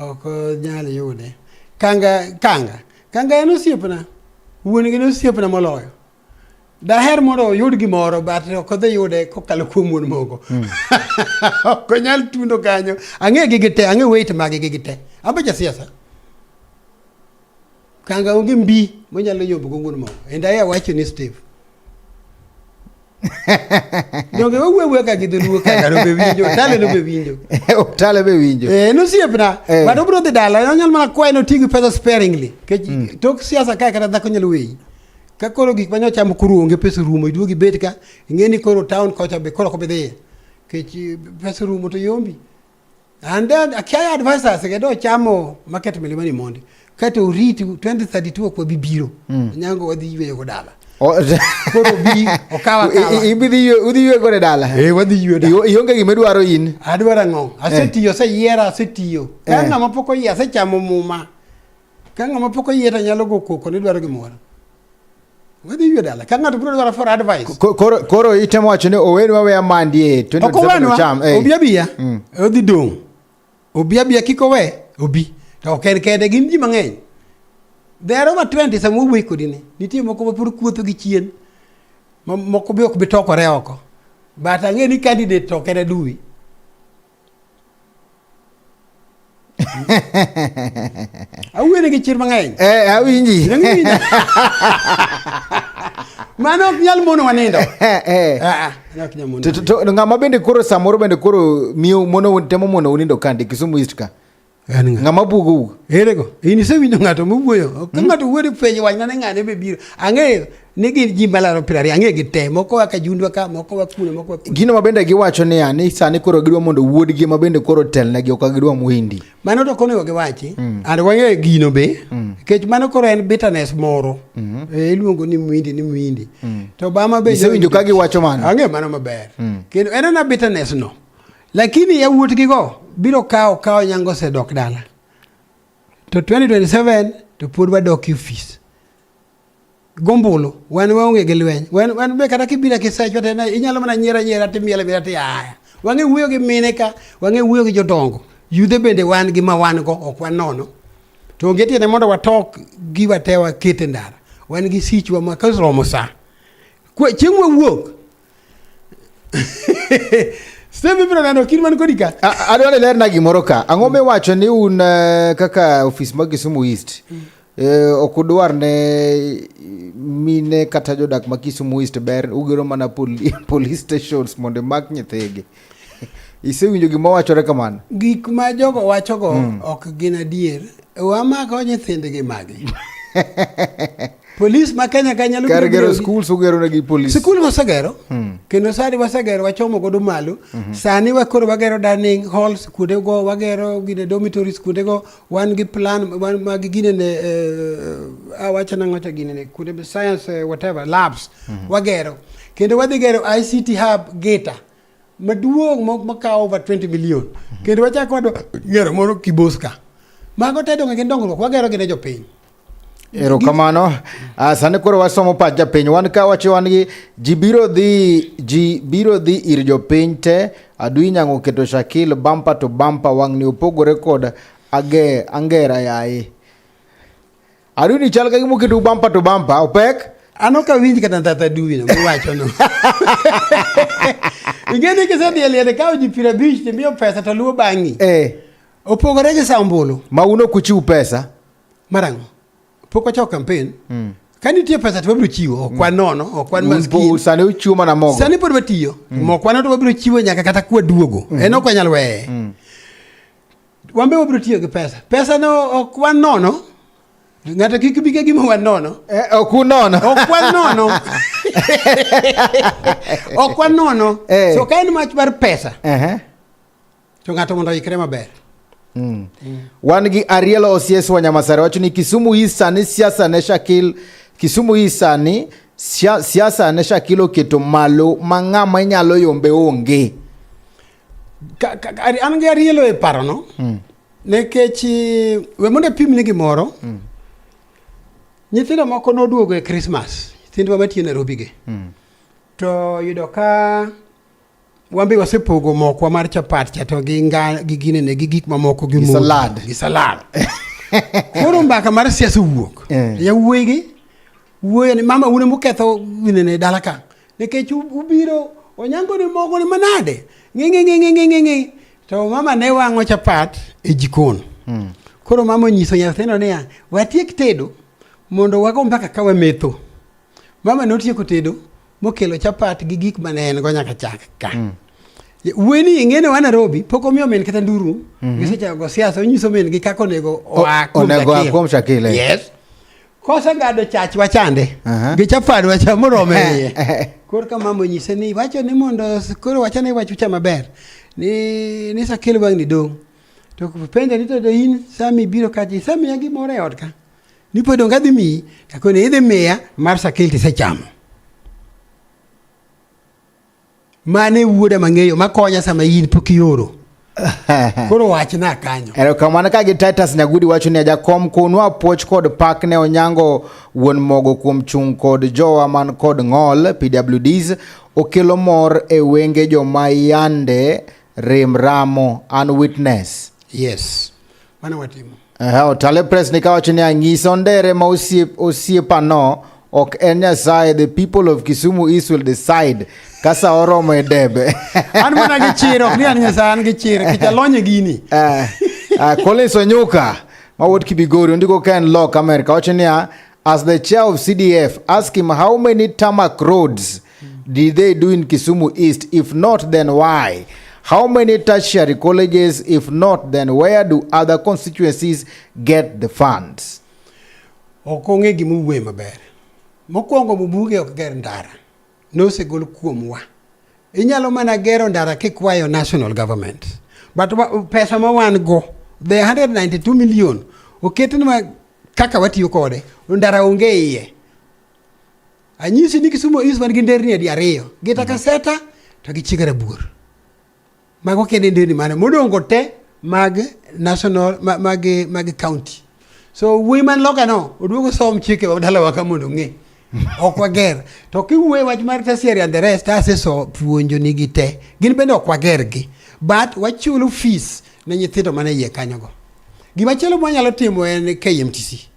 ok nyal yude. Kanga en osiepna. Wuon gi ne osiepna moloyo. Daher mondo oyud gimoro but ok odhi yude kokalo kuom wuon mogo. Ok onyal tundo kanyo. Ang'e gi gite, ang'e weight mage gi gite. An be jasiasa. Kanga onge mbi monyalo yombo go wuon mogo. And I awacho ni Steve. Donge wawuoyo awuoya ka gi dholuo kanga no be winjo, Otale no be winjo. Otale be winjo. Eh, en osiepna. Eh. But obiro dhi dala, onyalo mana kwaye ni oti gi pesa sparingly. Nikech tok siasa kae kata dhako nyalo weyi. Ka koro gik mane ochamo koro onge pesa orumo, iduogo ibet ka, ing'e ni koro town kocha be koro ok obi dhiye. Nikech eh, pesa orumo to yombi. And then akia advisors ge do chamo market milimani mondi. Kato orit 2032 ok wabi biro. Nyango wadhi yweyo go dala. Koro bi okawa akawa. Ibidhi udhi ywe gore dala. Eh, wadhi yweyo dala. Ionge gima idwaro in. Adwaro ang'o? Asetiyo, aseyiera, asetiyo. Ka Eh. ng'ama pok oyie, asechamo muma. Ka ng'ama pok oyie to nyalo go koko ni dwaro gimoro. Wadhi ywe dala. Ka ng'ato biro dwaro for advice. Koro koro itemo wacho ni owenwa weya mandi e Ok 2027 owenwa, ocham. Eh. obi abiya, odhi dong'. Obi abiya kik owe, obi. To ok en kende, gin ji mang'eny. There are over 20 sama wawuoyo kodi ni. Nitie moko ma pod kuotho gi chien. Ma moko be ok bi tokore oko. But ang'e ni candidate to ok en aduwi. Awuoyo gi chir mang'eny. Eh, awinji. Donge iwinja? Mano ok nyal monowa nindo. Eh, eh. Ah, ah, mano ok nyal monowa To, to, to ng'ama bende koro samoro bende koro miyo mono temo mono unindo kande Kisumu East ka. En ng'a? Ng'ama buogo Ere go? In isewinjo ng'ato mowuoyo. Ka ng'ato wuoyo penjo wachna ni ng'ane be biro. Ang'eyo ni gin ji malaro 20, ang'eyo gi te. Moko wa Kajundwa ka, moko wa kune, moko wa kune. Gino ma bende giwacho niya ni sani koro gidwa mondo wuodgi ma bende koro telnegi ok gidwa Muhindi. Mano to ok onego giwachi. And wang'eyo gino be. Nikech mano koro en bitterness moro. Eh, iluongo ni Muhindi ni Muhindi. To Obama be Isewinjo ka giwacho mano? Ang'eyo mano maber. Kendo en ana bitterness no. Lakini yawuotgigo biro kawo kawo nyango osedok dala. To 2027 to pod wadok e ofis. Gombulu, wan waonge gi lweny. Wan, wan be kata kibiro kisechwa to en inyalo mana nyiero anyiera timielo amiela tiaya. Wang'e wuoyo gi mine ka, wang'e wuoyo gi jodongo. Yudhe bende wan gi ma wan go, ok wan nono. To onge tiende mondo watok giwa te waket e ndara. Wan gi sichwa ma koromo sa. Chieng' wawuok, Steve ibiro neno kin man kodi ka. Adwa ni lerna gimoro ka. Ang'o miwacho ni un eh, kaka ofis mag Kisumu East eh, ok udwar ne mine kata jodak ma Kisumu East ber ugero mana poli, police stations mondo imak nyithigi. Isewinjo gima wachore kamano? Gik ma jogo wachogo ok gin adier. Wamako nyithindgi magi. Polis ma Kenya ka nyalo Kar biro gero biro- schools ugero negi police. Sikul wasegero kendo sani wasegero wachomo godo malo sani wakoro wagero dining halls kuondego wagero gine dormitories kuondego wan gi plan wan mag ginene eh, awacho nang'o cha ginene kuonde science eh, whatever labs wagero kendo wadhi gero ICT hub Geta maduong' makawo over 20 million kendo wachako wadwa gero moro Kibos ka mago te donge gin dongruok wagero gi ne jopiny Erokamano. Ah, sani koro wasomo pach japiny. Wan ka wacho wan gi ji biro dhi ji biro dhi ir jopiny te. Adui nyango oketo Shakil bumper to bumper wang'ni opogore kod age angera yaye. Adui ni chal ka gima oketo bumper to bumper opek. An ok awinj kata ndhatha aduwi no miwacho no. Ing'e ni kisedhi e liel ikawo ji 50 timiyo pesa to luwo bang'i. Eh, Opogore gi sa ombulu. ma un ok uchiw pesa. Marang'o? Pok wachako campaign. Ka nitie pesa to wabiro chiwo, ok wan nono, ok wan Un po- maskini. Sani uchiwo mana mogo. Sani pod watiyo. Mok wano to wabiro chiwo nyaka kata kwaduogo. En ok wanyal weye. Wan be wabiro tiyo gi pesa. Pesa no ok wan nono. Ng'ato kik bi ka gima wan nono. Eh, ok unono. Ok wan nono. Ok wan nono. Eh. So ka en wach mar pesa, Ehe. to ng'ato mondo oikre maber. Wan gi Ariel Osies Wanyamasare wacho ni Kisumu East sani siasa ne Shakil Kisumu East sani siasa ne Shakil oketo malo ma ng'ama inyalo yombe onge. An gi Ariel e parono. Nikech eh, we mondo apimni gimoro. Nyithindo moko noduogo e Christmas, nyithindwa matiyo Nairobi gi. To yudo ka wan be wasepogo mokwa mar chapat cha to gi nga gi ginene gi gik mamoko gi Gi modhi, salad. gi salad. Koro mbaka mar siasa owuok. Eh. Yawuoyi gi Wuoyo ni mama un emuketho ginene dala ka. Nikech ubiro onyango ni mogo ni manade. Ng'i ng'i ng'i ng'i ng'i ng'i. To mama ne wang'o chapat e jikon. Koro mama onyiso nyathino niya, watiek tedo mondo wago mbaka ka wametho. Mama notieko tedo mokelo chapat gi gik mane en go nyaka chak ka. Wuoyi ni ing'e ni wa Nairobi pok omiyo min kata nduru. Gisechako go siasa onyiso min gi kaka onego oa kuom onego oa Shakil. kuom Shakil, eh. Yes. Koseng'ado chach wachande Aha. gi chapat wacha moromo e iye. Koro ka mama onyise ni wacho ni mondo koro wacha ni wacho cha maber ni Shakil wang' ni dong'. To penjo ni to in Sami biro kacha isemiya gimoro e ot ka. Ni pod donge adhi miyi takoni idhi miya mar Shakil tisechamo. Mano e wuoda mang'eyo makonya sama in pok ioro. Koro wachna kanyo. Erokamano ka gi Titus Nyagudi wacho ni jakom konwa puoch kod pak ne Onyango wuon mogo kuom chung' kod jowa man kod ng'ol PWDs okelo mor e wenge joma yande rem ramo an witness. Yes. Mano watimo. Otale Press ni kawacho ni anyiso ndere ma osiepano ok en Nyasaye the people of Kisumu East will decide ka sa oromo e debe. An mana gi chir ok ni an Nyasaye an gi chir nikech alony e gini. Collins Onyuka mawuod Kibigori ondiko ka en loka America wacho niya as the chair of CDF ask him how many tarmac roads did they do in Kisumu East if not then why how many tertiary colleges if not then where do other constituencies get the funds Ok ong'e gima owuoye maber. Mokwongo mbunge ok ger ndara. Nosegol kuomwa. Inyalo mana gero ndara kikwayo national government. But pesa ma wan go, the 192 million, oketnwa kaka watiyo kode, ndara onge iye. Anyisi ni Kisumu East wan gi nderni adi ariyo, gi Takaseta to gi Chiga Rabuor. Mago kende nderni mane modongo te mag national mag county. So wuoyi man loka no oduogo som chike wa dalawa ka mondo ong'e. Ok wager. To kiwuoyo wach mar tertiary and the rest aseso puonjo nigi te. Gin bende ok wager gi. But wachulo fees ne nyithindo mane iye kanyogo. Gimachielo mwanyalo timo en KMTC.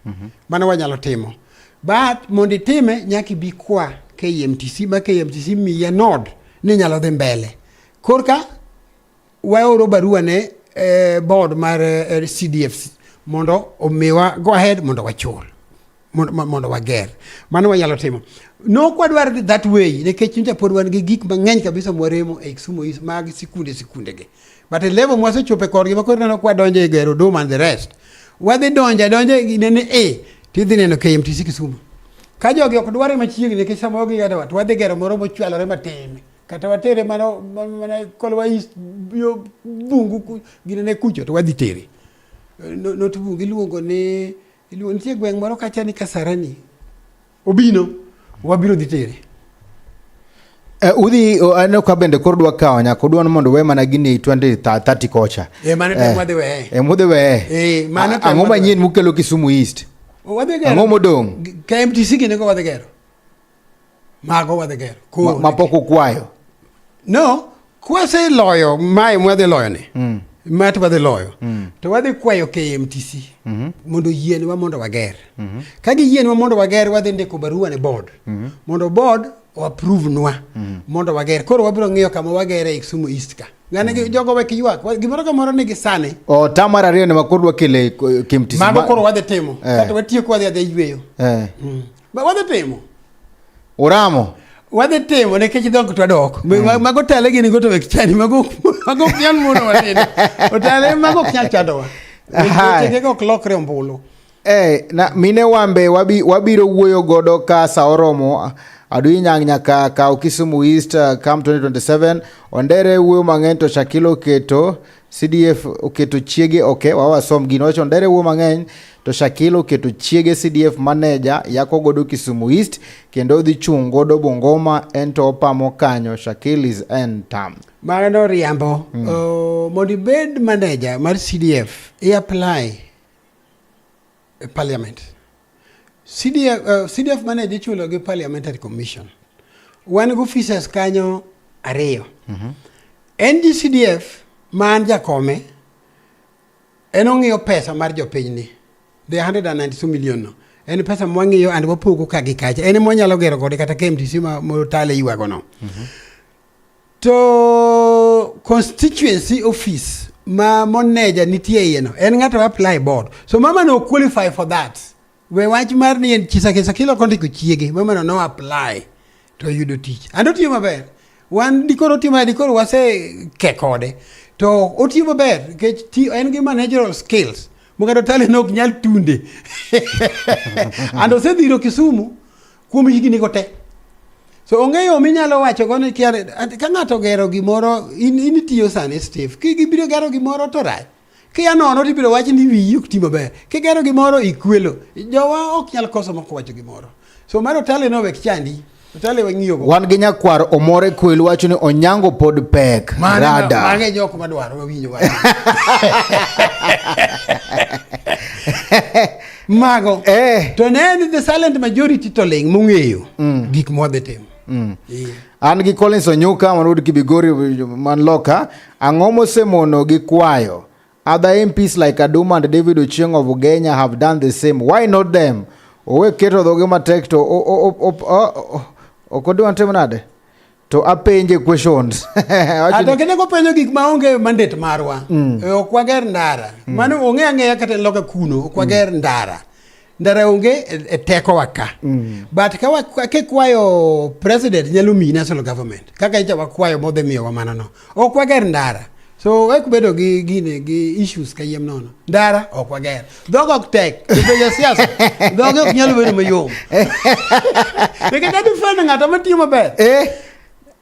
Mano wanyalo timo. But mondo itime nyaka ibi kwa KMTC ma KMTC miye nod ni nyalo dhi mbele. Korka waoro barua ne board mar CDF mondo omiwa go ahead mondo wachul mondo wager. Mano wanyalo timo. No ok wadwar dhi that way nikech nyocha pod wan gi gik mang'eny kabisa mwaremo e Kisumu East mag sikunde gi. But e level mwasechope kodgi ma koro ineno ka wadonjo e gero Dodoma and the rest. Wadhi donjo adonja ginene e tidhi neno KMTC Kisumu. Ka jogi ok dware machiegni nikech samoro gigadowa to wadhi gero moro mochwalore matin. Kata watere mana Kolwa East yo bungu ginene kucho to wadhi tere. Not bungu iluongo ni nitie gweng' moro kacha ni Kasarani. Obino wabiro dhi tere. Udhi aneno ka bende koro dwa kawo nyaka udwa ni mondo we mana gini 2030 kocha. Mano tem wadhi weye. Mudhi weye. Mano tem Ang'o wadhi manyien mukelo Kisumu East? Wadhi gero. Ang'o modong'? KMTC gini go wadhi gero. Mago wadhi gero. Koro Ma pok ukwayo. No, kwaseloyo mae mwadhi loyo ni. Ma to wadhi loyo. To wadhi kwayo KMTC mondo oyienwa mondo wager. Ka giyienwa mondo wager, wadhi ndiko barua ne board. Mondo board o approve nwa mondo wager. Koro wabiro ng'iyo kama wagere e Kisumu East ka. Ng'ane gi jogo wek ywak. Gimoro kamoro nigi sane. O tam mar ariyo ne ma koro dwa kele KMTC. Mago koro wadhi timo. Kata watieko wadhi adhi yweyo. Ba wadhi timo. Uramo. Wadhi timo nikech dhok to wadok. Mago tale gini go to wek chani mago ok nyal mono wanindo. Otale mago ok nyal chandowa. Wechege ok lokre ombulu. Na mine wambe wabiro wuoyo godo ka sa oromo. Adui nyang' nyaka kaw Kisumu East come 2027. Ondere wuoyo mang'eny to Shakil oketo CDF oketo chiege. Okay, wawasom gino. Wacho Ondere wuoyo mang'eny to Shakil oketo chiege CDF manager yako godo Kisumu East kendo dhi chung' godo Bungoma ento opamo kanyo. Shakil is end term. Mano riambo. Mondo ibed manager mar CDF, i apply e parliament. CDF manager ichulo gi Parliamentary Commission. Wan gi officers kanyo ariyo. NGCDF ma an jakome en ong'iyo pesa mar jopiny ni the 192 million no. En pesa mwang'iyo and wapogo ka gi kacha. En mwanyalo gero kode kata KMTC ma motale ywago no. To constituency office ma moneja nitie iye no en ng'ato apply board. So mama no qualify for that. We wach mar ni en chi Sakil Sakil ok ondiko chiege, mama no no apply to oyudo tich. And otiyo maber. Wan dikoro otiyo maber, dikoro wase ke kode. To otiyo maber nikech ti, en gi managerial skills. Mokata Tale ne ok nyal tunde. And osedhiro Kisumu kuom higni go te. So onge yo minyalo wacho go ni kia ka ng'ato ogero gimoro in, in itiyo sani Steve. Ki gibiro gero gimoro to rach. Kia nono to ibiro wach ni wiyi ok ti maber. Kigero gimoro ikwelo. Jowa ok nyal koso mok wacho gimoro. So mar Otale no wek chandi. Otale wang'iyo go. Wan gi nyakwar Omore Kwel wacho ni Onyango pod pek. Rada. Mano e jok madwaro wawinjo wach. Mago. Eh. To ne en the silent majority to ling mong'eyo gik mwadhi timo. Eh. An gi Collins Onyuka man wuod Kibigori man loka, ang'o mosemono gi kwayo? Other MPs like Aduma and David Ochieng of Ugenya have done the same. Why not them? Owe keto dhoge matek to ok odwa timo nade? To apenje questions. Ato kendo kopenjo gik ma onge mandate marwa. E, ok wager ndara. Mano ong'e ang'eya kata en loka kuno, ok wager ndara. Ndara onge e, e tekowa ka. But ka wa- ka kikwayo president nyalo miyi national government. Kaka icha wakwayo modhi miyowa mano no. Ok wager ndara. So wek bedo gi gine gi issues kayiem nono. Ndara ok wager. Dhogo ok tek. Nikech siasa dhoge ok nyal bedo mayom. Nikech adhi fwenyo ng'ato matiyo maber. Eh,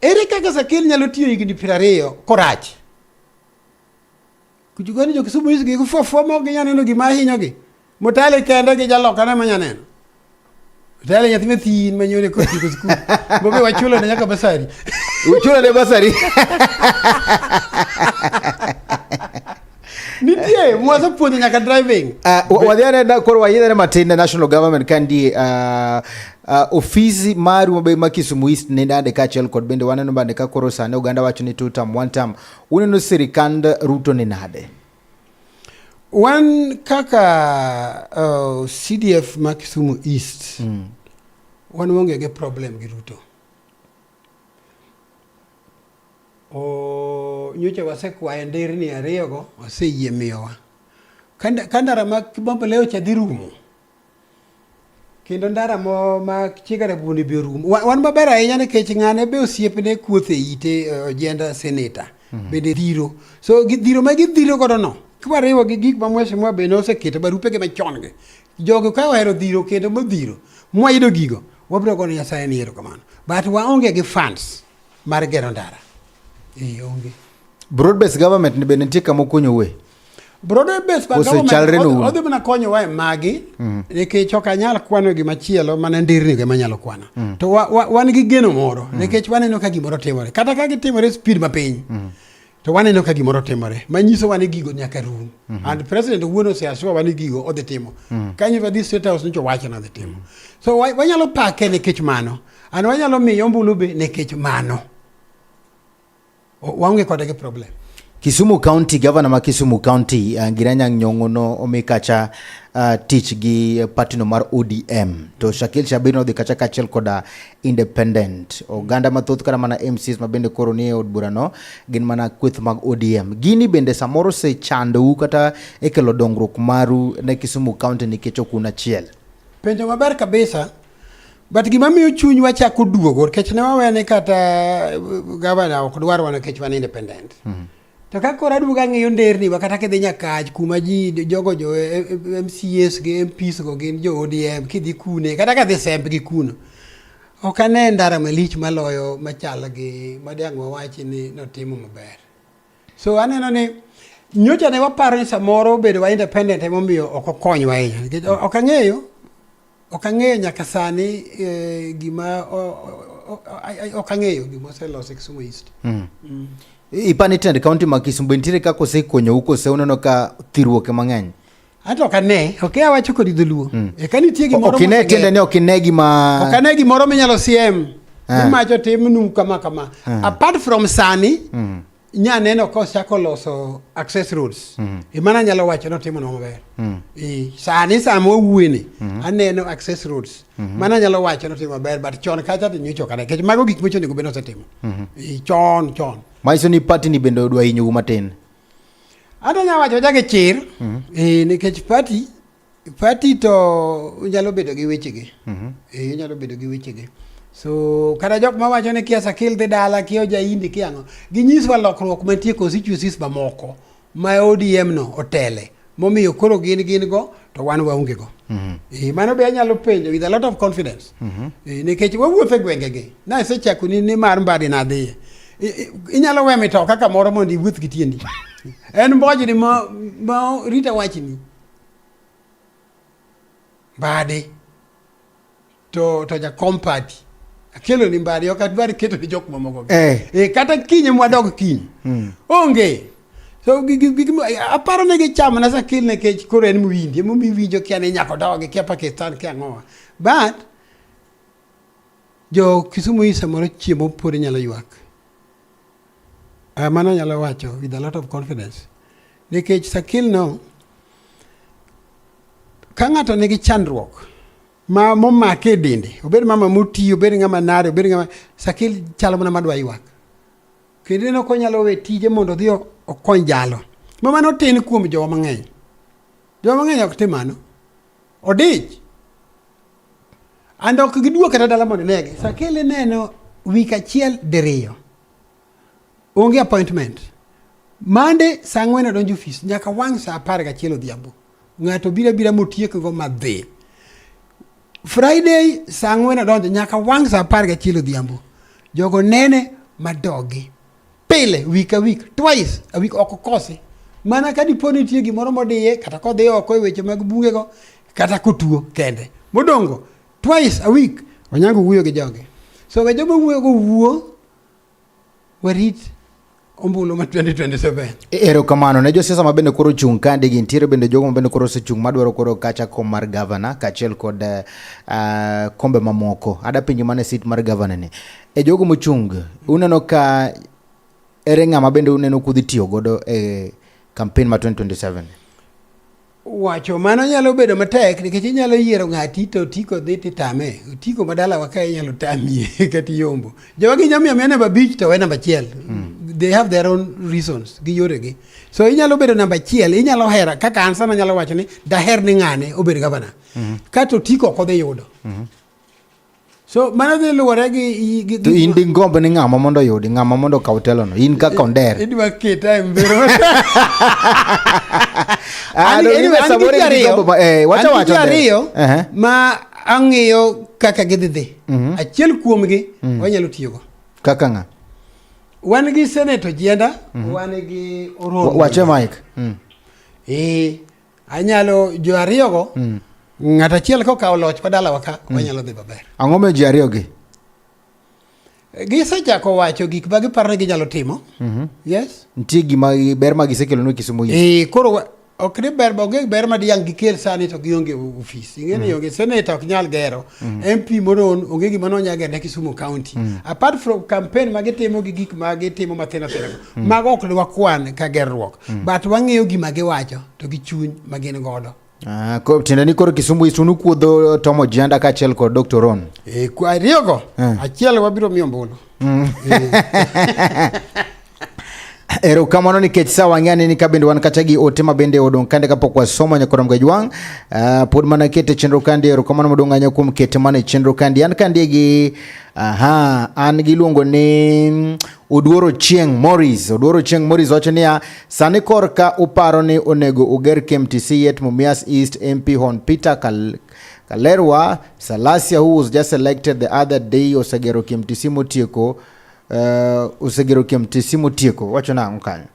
Ere kaka Sakil nyalo tiyo higni 20 korach? Kuchukoni jo Kisumu East gi fuafua ma ok ginyal neno gima hinyogi. Mutale kende gi jalokane ma nyaneno. Mutale nyathi mathin ma nyore kotieko skul. Bobe wachulo ne nyaka basari. Uchulo ne basari. Nitie mwasepuonjo nyaka driving. Wadhi ane koro wayidhane matin ne national government ka ndie ofisi maru mabe ma Kisumu East ni nade kaachiel kod bende waneno bende ka koro sani oganda wacho ni two term one term. Uneno sirikand Ruto ni nade? Wan kaka CDF ma Kisumu East wan waonge gi problem gi Ruto. O, nyocha wasekwaye nderni ariyogo oseyie miyowa. Ka ndara ma Kibomboleo cha dhi rumo kendo ndara mo ma Chiega Rabuoni be orumo. Wan maber ahinya nikech ng'ane be osiepne kuothe ite Ojienda seneta bende dhiro. So dhiro ma gidhiro godo no kwariwo gi gik ma mheshimiwa be noseketo barupege machon gi. Jogo ka ohero dhiro kendo modhiro mwayudo gigo wabiro gono Nyasaye ni erokamano. But waonge gi funds mar gero ndara. Eh, onge. Broad based government ni bende nitie kama okonyoue? Broad based Koso government chalre no un? odhi mana konyowa e magi nikech ok anyal kwano gimachielo mana nderni go ema anyalo kwano. To wan gi geno moro nikech waneno ka gimoro timore. Kata ka gitimore speed mapiny to waneno ka gimoro timore manyisowa ni gigo nyaka rum. And president owuon ose assure wa ni gigo odhi timo. Kanyo wadhi State House nyocha owacho ni odhi timo. So wanyalo pake nikech mano. And wanyalo miye ombulu be nikech mano. Waonge kode gi problem. Kisumu County, governor ma Kisumu County, Ngina Anyang' Nyong'o no omi kacha tich gi party no mar ODM. To Shakil Shabir nodhi kacha kaachiel koda independent. Oganda mathoth kata mana MCs ma bende koro nie od bura no gin mana kweth mag ODM. Gini bende samoro osechandou kata e kelo dongruok maru ne Kisumu County nikech ok un achiel. Penjo maber kabisa. But gima miyo chunywa chako duogo nikech ne wawene kata gavana ok dwarwa nikech wan independent. To ka koro aduogo ang'iyo nderni wa kata kidhi Nyakach kuma ji jogo jo MCAs gi MPs go gin jo ODM kidhi kune kata kadhi Semb gi kuno. Ok ane ndara malich maloyo machal gi madiang' wawachi ni notimo maber. So aneno ni nyocha ne waparo ni samoro bedo wa independent emomiyo ok okonywa ahinya. Nikech ok ang'eyo ok ang'eyo nyaka sani gima ok ang'eyo gima oseloso e Kisumu East. Ipani tend county ma Kisumu be nitiere kaka osekonyou kose uneno ka thiruoke mang'eny? Anto ok ane, ok awacho kodi dholuo. E ka nitie gimoro Ok ine tiende ni ok ine gima Ok ane gimoro minyalo siem. Ni macho timnu kama kama. Apart from sani, Nyaneno kosechako loso access roads. E mano anyalo wacho ni otimonwa maber. E, sani sama wawuoyeni aneno access roads. Mano anyalo wacho ni otimo maber but chon kacha to nyocha ok ane. Nikech mago gik mocho onego bed ni osetimo. E, chon chon. Manyiso ni party ni bende odwa hinyou matin. Ata anyalo wacho awacha gi chir. E, nikech party party to unyalo bedo gi wechegi. E, unyalo bedo gi wechegi. So kata jok mawacho ni kia Sakil dhi dala, kia Ojaindi, kia ang'o, ginyiswa lokruok mantie constituencies mamoko ma ODM no otele momiyo koro gin gin go to wan waonge go. E, mano be anyalo penjo with a lot of confidence. E, nikech wawuotho e gwengegi. Nasechako ni ni mar Mbadi nadhiye. Inyalo we mitoka kamoro mondo iwuoth gi tiendi. En mbojni ma rita wachni. Mbadi to jakom party akelo ni Mbadi ok adwar keto ni jok mamoko gi. Eh, kata kiny mwadog kiny onge so aparo ni gichamo na Sakil nikech koro en mwindi emomiyo iwinjo kia ni nyaka odogi kia Pakistan kia ang'owa but jo Kisumu hii samoro chiemo pod nyalo ywak. Mano anyalo wacho with a lot of confidence nikech Sakil no ka ng'ato nigi chandruok ma momake e dende obed mama moti obed ng'ama nade obed ng'ama Sakil chalo mana madwa ywak kendo ineno konyalo we tije mondo odhi okony jalo ma mano tin kuom jowa mang'eny jowa mang'eny ok tim mano odich and ok giduog kata dala mondo inegi Sakil ineno wik achiel diriyo onge appointment Monday saa ang'wen odonjo ofis nyaka wang' saa 11 odhiambo ng'ato biro abira motiekgo madhi Friday saa 4 odonjo nyaka wang' saa 11 odhiambo jogo nene madogi pile week a week twice a week ok okosi mana ka dipo nitie gimoro modiye kata kodhi oko e weche mag bungego kata kotuo kende modongo twice a week Onyango wuoyo gi joge so we joma wuoyogo wuo warit ombulu ma 2027. Erokamano ne josiasa ma bende koro ochung' kande gi nitiere bende jogo ma bende koro osechung' madwaro koro kacha kom mar gavana kaachiel kod kombe mamoko. Ada penjo mana e sit mar gavana ni. E jogo mochung' uneno ka ere ng'ama bende uneno kudhi tiyo godo e campaign ma 2027? Wacho mano nyalo bedo matek nikech inyalo yiero ng'ati to otiko dhi titame. Otiko ma dalawa ka inyalo tamie kata iyombo. Jowa gi nyamiyo miya namba 5 to we namba 1. They have their own reasons gi yoregi. So inyalo bedo namba 1, inyalo hera kaka an sama anyalo wacho ni daher ni ng'ane obed gavana. Kato otiko ok odhi yudo. So mano dhi luwore gi To in digomb ni ng'ama mondo oyudi, ng'ama mondo okaw telono, in kaka Onder. Idwa keta e mbero. Ah, An no, anyway, anyway, an gi samoro ji in gi ariyo, gombo ma- eh, wacha an gi wacho ji Onder. ariyo Ehe. ma ang'iyo kaka gidhi dhi. Achiel kuomgi wanyalo tiyogo. Kaka ng'a? Wan gi Senator Jienda, wan gi Oron. Wache Mike. Eh, anyalo jo ariyogo ng'at achiel kokawo loch ma dalawa ka wanyalo dhi maber. Ang'o miyo ji ariyogi? Gisechako wacho gik ma giparo ni ginyalo timo. Yes. Nitie gima ber ma gisekelonu e Kisumu East. Eh, koro ok ni ber onge ber ma diang' gikel sani to gionge ofis. Ing'e ni onge senator ok nyal gero. MP moron onge gima nonya gero ne Kisumu County. Apart from campaign ma gitimo gi gik ma gitimo mathindo thindo. Mago ok dwakwan ka gerruok. But wang'iyo gima giwacho to gi chuny ma gin godo. Ah, tiende ni koro Kisumu East unu kuodho Tom Ojienda kaachiel kod Dr. Ron. E, ariyogo achiel wabiro miyo ombulu. Erokamano nikech sa wang'e ni ka bende wan kacha gi ote ma bende odong' kande kapok wasomo nyaka rom gajwang'. Pod mana kete chenro kandi, erokamano maduong' ahinya kuom kete mana e chenro kandi. An kandi gi aha, an giluongo ni Oduoro Chieng' Morris. Oduoro Chieng' Morris wacho niya, sani korka uparo ni onego uger KMTC yet Mumias East MP Hon Peter Kalerwa Salasia who was just elected the other day osegero KMTC motieko osegero KMTC motieko. Wacho nang'o kanyo?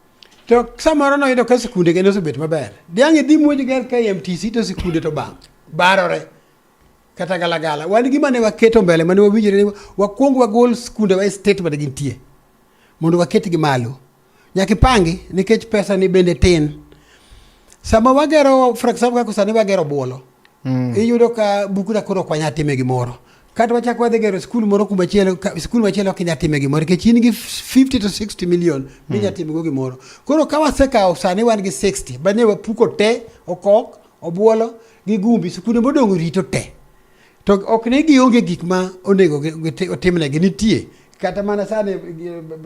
To samoro noyudo ka sikunde kendo osebet maber. Diang' idhi muoj ger KMTC to sikunde to bang' barore. Kata galagala. Wan gima ne waketo mbele mane wawinjore ni wakwong wagol skunde wa e state mane gintie mondo waketgi malo. Nyaka ipangi nikech pesa ni bende tin. Sama wagero for example kaka sani wagero Buolo. Iyudo ka Bukura koro ok wanyal time gimoro. Kata wachak wadhi gero skul moro kumachielo, skul machielo ok inyal time gimoro nikech in gi 50 to 60 million minyal timo go gimoro. Koro ka wasekawo sani wan gi 60, bane wapuko te, okok, obuolo gi gumbi, skunde modong' rito te. To ok ni gionge gik ma onego otimnegi, nitie. Kata mana sani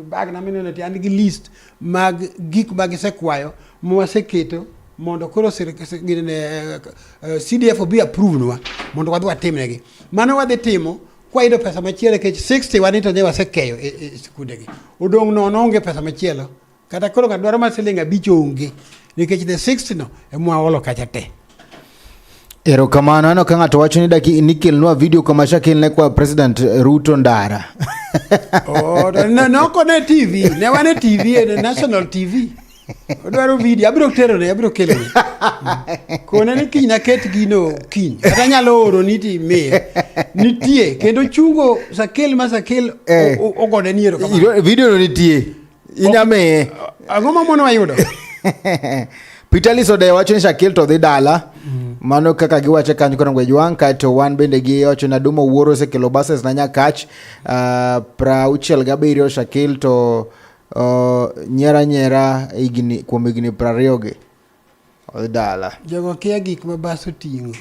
bag na mineno ti an gi list mag gik ma gisekwayo ma waseketo mondo koro CDF obi approve nwa mondo wadhi watimnegi. Mano wadhi timo kwayudo pesa machielo nikech 60 wani to ne wasekeyo e skundegi. Odong' nono onge pesa machielo. Kata koro ng'ato dwaro mar siling 5 onge nikech the 60 no ema waolo kacha te. Erokamano. Aneno ka ng'ato wacho ni daki ni kelnwa video kama Shakil ne kwa President Ruto ndara. Oh, to ne ne ok one TV, ne wan e TV, e national TV. Odwaro video, abiro terone, abiro kelone. Kone ni kiny naket gino kiny. Kata anyalo oroni to imiye. Nitie, kendo chungo Shakil ma Shakil ogone ni erokamano. Video no nitie. Inyamiye. Ang'o ma mono wayudo? Peter Lisode wacho ni Shakil to dhi dala. Mano kaka giwache kanyo koro ngwej wang' kaeto wan bende giwacho ni Adumo Wuoro osekelo buses na Nyakach 67 Shakil to nyiera nyiera higni kuom higni 20 gi odhi dala. Jogo kia gik ma bas oting'o.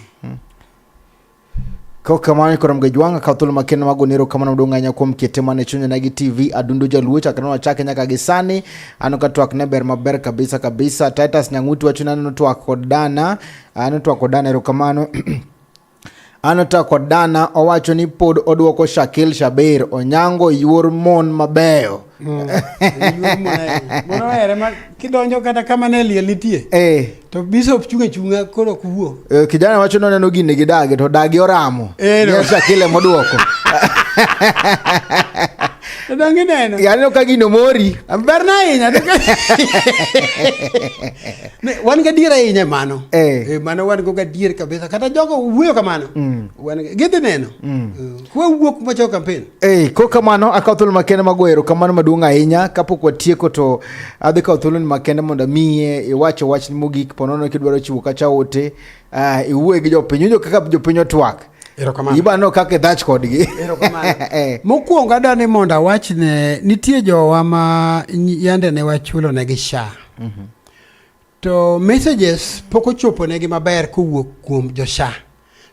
Kaw kamano koro mga jwang' kaw thuolo makende mag gonero kamano maduong' ahinya kuom kete mane chuny onagi TV Adundo Jaluo chakre ne wachake nyaka gi sani aneno ka twak ne ber maber kabisa kabisa. Titus Nyang'uti wacho ni aneno twak kod dana, aneno twak kod dana, erokamano. Aneno twak kod dana owacho ni pod odwoko Shakil Shabir Onyango yuor mon mabeyo. Mon ohere ma kidonjo kata kama ne liel nitie to bishop chung' achung'a koro ok wuo. Kijana wacho ni oneno gini gi dagi to dagi oramo. No. Ni Shakil ema oduoko. To donge ineno? Aneno ka gino mori. Berna ahinya. Wan gadier ahinya mano. Mano wan go gadier kabisa. Kata jogo wuoyo kamano. Wan gidhi neno. Kwa wuok machako campaign. Ko kamano akawo thuolo makende mag goyo erokamano maduong' ahinya. Kapok watieko to adhi kawo thuoloni makende mondo amiye iwach wachni mogik ponono kidwaro chiwo kacha ote iwuoye gi jopiny. Iwinjo kaka jopiny otwak. Erokamano. Ibano kaka idhach kodgi. Erokamano. Mokwongo adwa ni mondo awach ne nitie jowa ma yande ne wachulo negi SHA. To messages pok ochopo negi maber kowuok kuom jo SHA.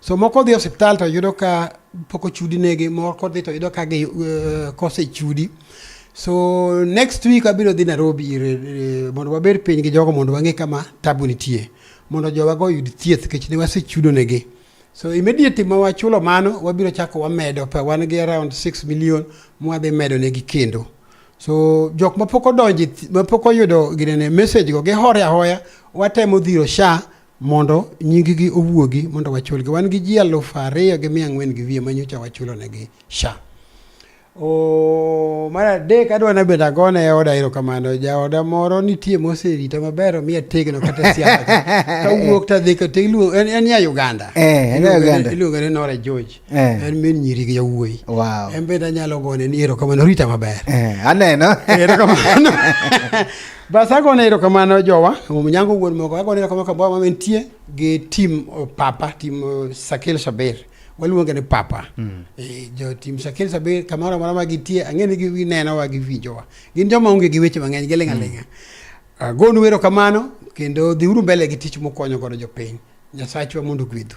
So moko dhi e osiptal to yudo ka pok ochudi negi, moko dhi to yudo ka gi kosechudi. So next week abiro dhi Nairobi ir, mondo wabed piny gi jogo mondo wang'e kama tabu nitie. Mondo jowago oyud thieth nikech ne wasechudo negi. So immediately ma wachulo mano, wabiro chako wamedo, wan gi around 6 million mwadhi medo negi kendo. So jok mapok odonjo, mapok oyudo ginene message go, gihore ahoya, watemo dhiro SHA mondo nying gi owuogi mondo wachulgi. Wan gi ji 2400 ma nyocha wachulo negi SHA. Mar adek adwa ni bende agone oda erokamano. Jaoda moro nitie moserita maber omiya tegno kata siasa. Kawuok to adhi to iluongo en ya Uganda. En ya Uganda. Iluonge ni Nora George. En min nyiri gi yawuoyi. Wow. En bende anyalo gone ni erokamano orita maber. Aneno. Erokamano. Bas agone erokamano jowa, Onyango wuon moko agone erokamano kamoro ma entie gi team Papa, team Shakil Shabir. Waluonge ni Papa. Jo team Shakil Shabir kamoro amora ma gintie, ang'e ni ginenowa giwinjowa. Gin joma onge gi weche mang'eny, giling' aling'a. Agonu erokamano kendo dhiuru mbele gi tich mukonyo godo jopiny. Nyasachwa mondo ogwedhu.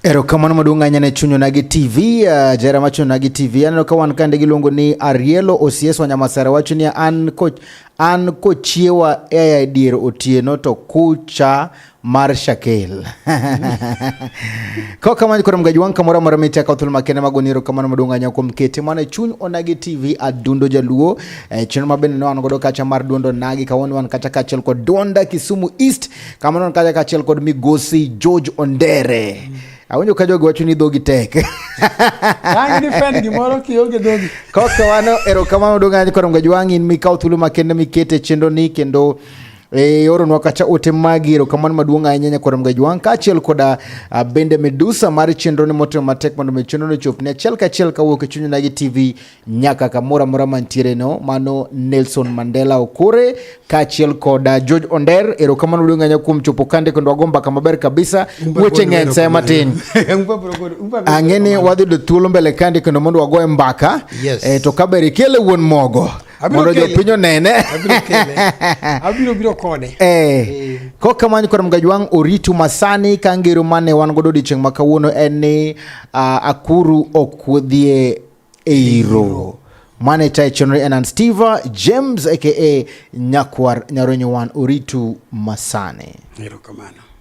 Erokamano maduong' ahinya ne Chuny Onagi TV, jahera mar Chuny Onagi TV. Aneno ka wan kande giluongo ni Arielo Osies Wanyamasere wacho ni an kochiewa e dier otieno to kucha mar Shakil. Kaw kamano koro mgaji wang' kamoro amora mitia kaw thuolo makende mag goni erokamano maduong' ahinya kuom kete mana e Chuny Onagi TV Adundo Jaluo. Chenro ma bende ne wan godo kacha mar Duond Onagi, kawuono wan kacha kaachiel kod Duonda Kisumu East, kamano wan kacha kaachiel kod Migosi George Ondere. Awinjo ka jogi wacho ni dhogi tek. Ang' defend gimoro kionge dhogi. Kaw kamano erokamano maduong' ahinya koro mgaji wang' in mikaw thuolo makende mikete chenro ni kendo E, oronwa kacha ote magi, erokamano maduong' ahinya nyakwar Mgajwang' kaachiel koda bende medusa mar chenro ni motimo matek mondo mi chenro ni ochopni achiel kachiel kawuok e chuny Onagi TV nyaka kamoro amora mantiere no. Mano Nelson Mandela Okore kaachiel koda George Onder, erokamano maduong' ahinya kuom chopo kande kendo wago mbaka maber kabisa. Weche ng'eny sa matin. Ang'e ni wadhi yudo thuolo mbele kande kendo mondo wagoye mbaka. Yes. E, to kaber ikele wuon mogo Abiro mondo kele. jopiny onene. Abiro kele. Abiro biro kode. Eh, kokamano kod Mgajwang' oritu masani ka ngero mane wan godo odiochieng' ma kawuono en ni akuru ok kuodhie e iro. Mane tayo chenro en an Steve James aka Nyakwar Nyaronyo wan oritu masani. Erokamano.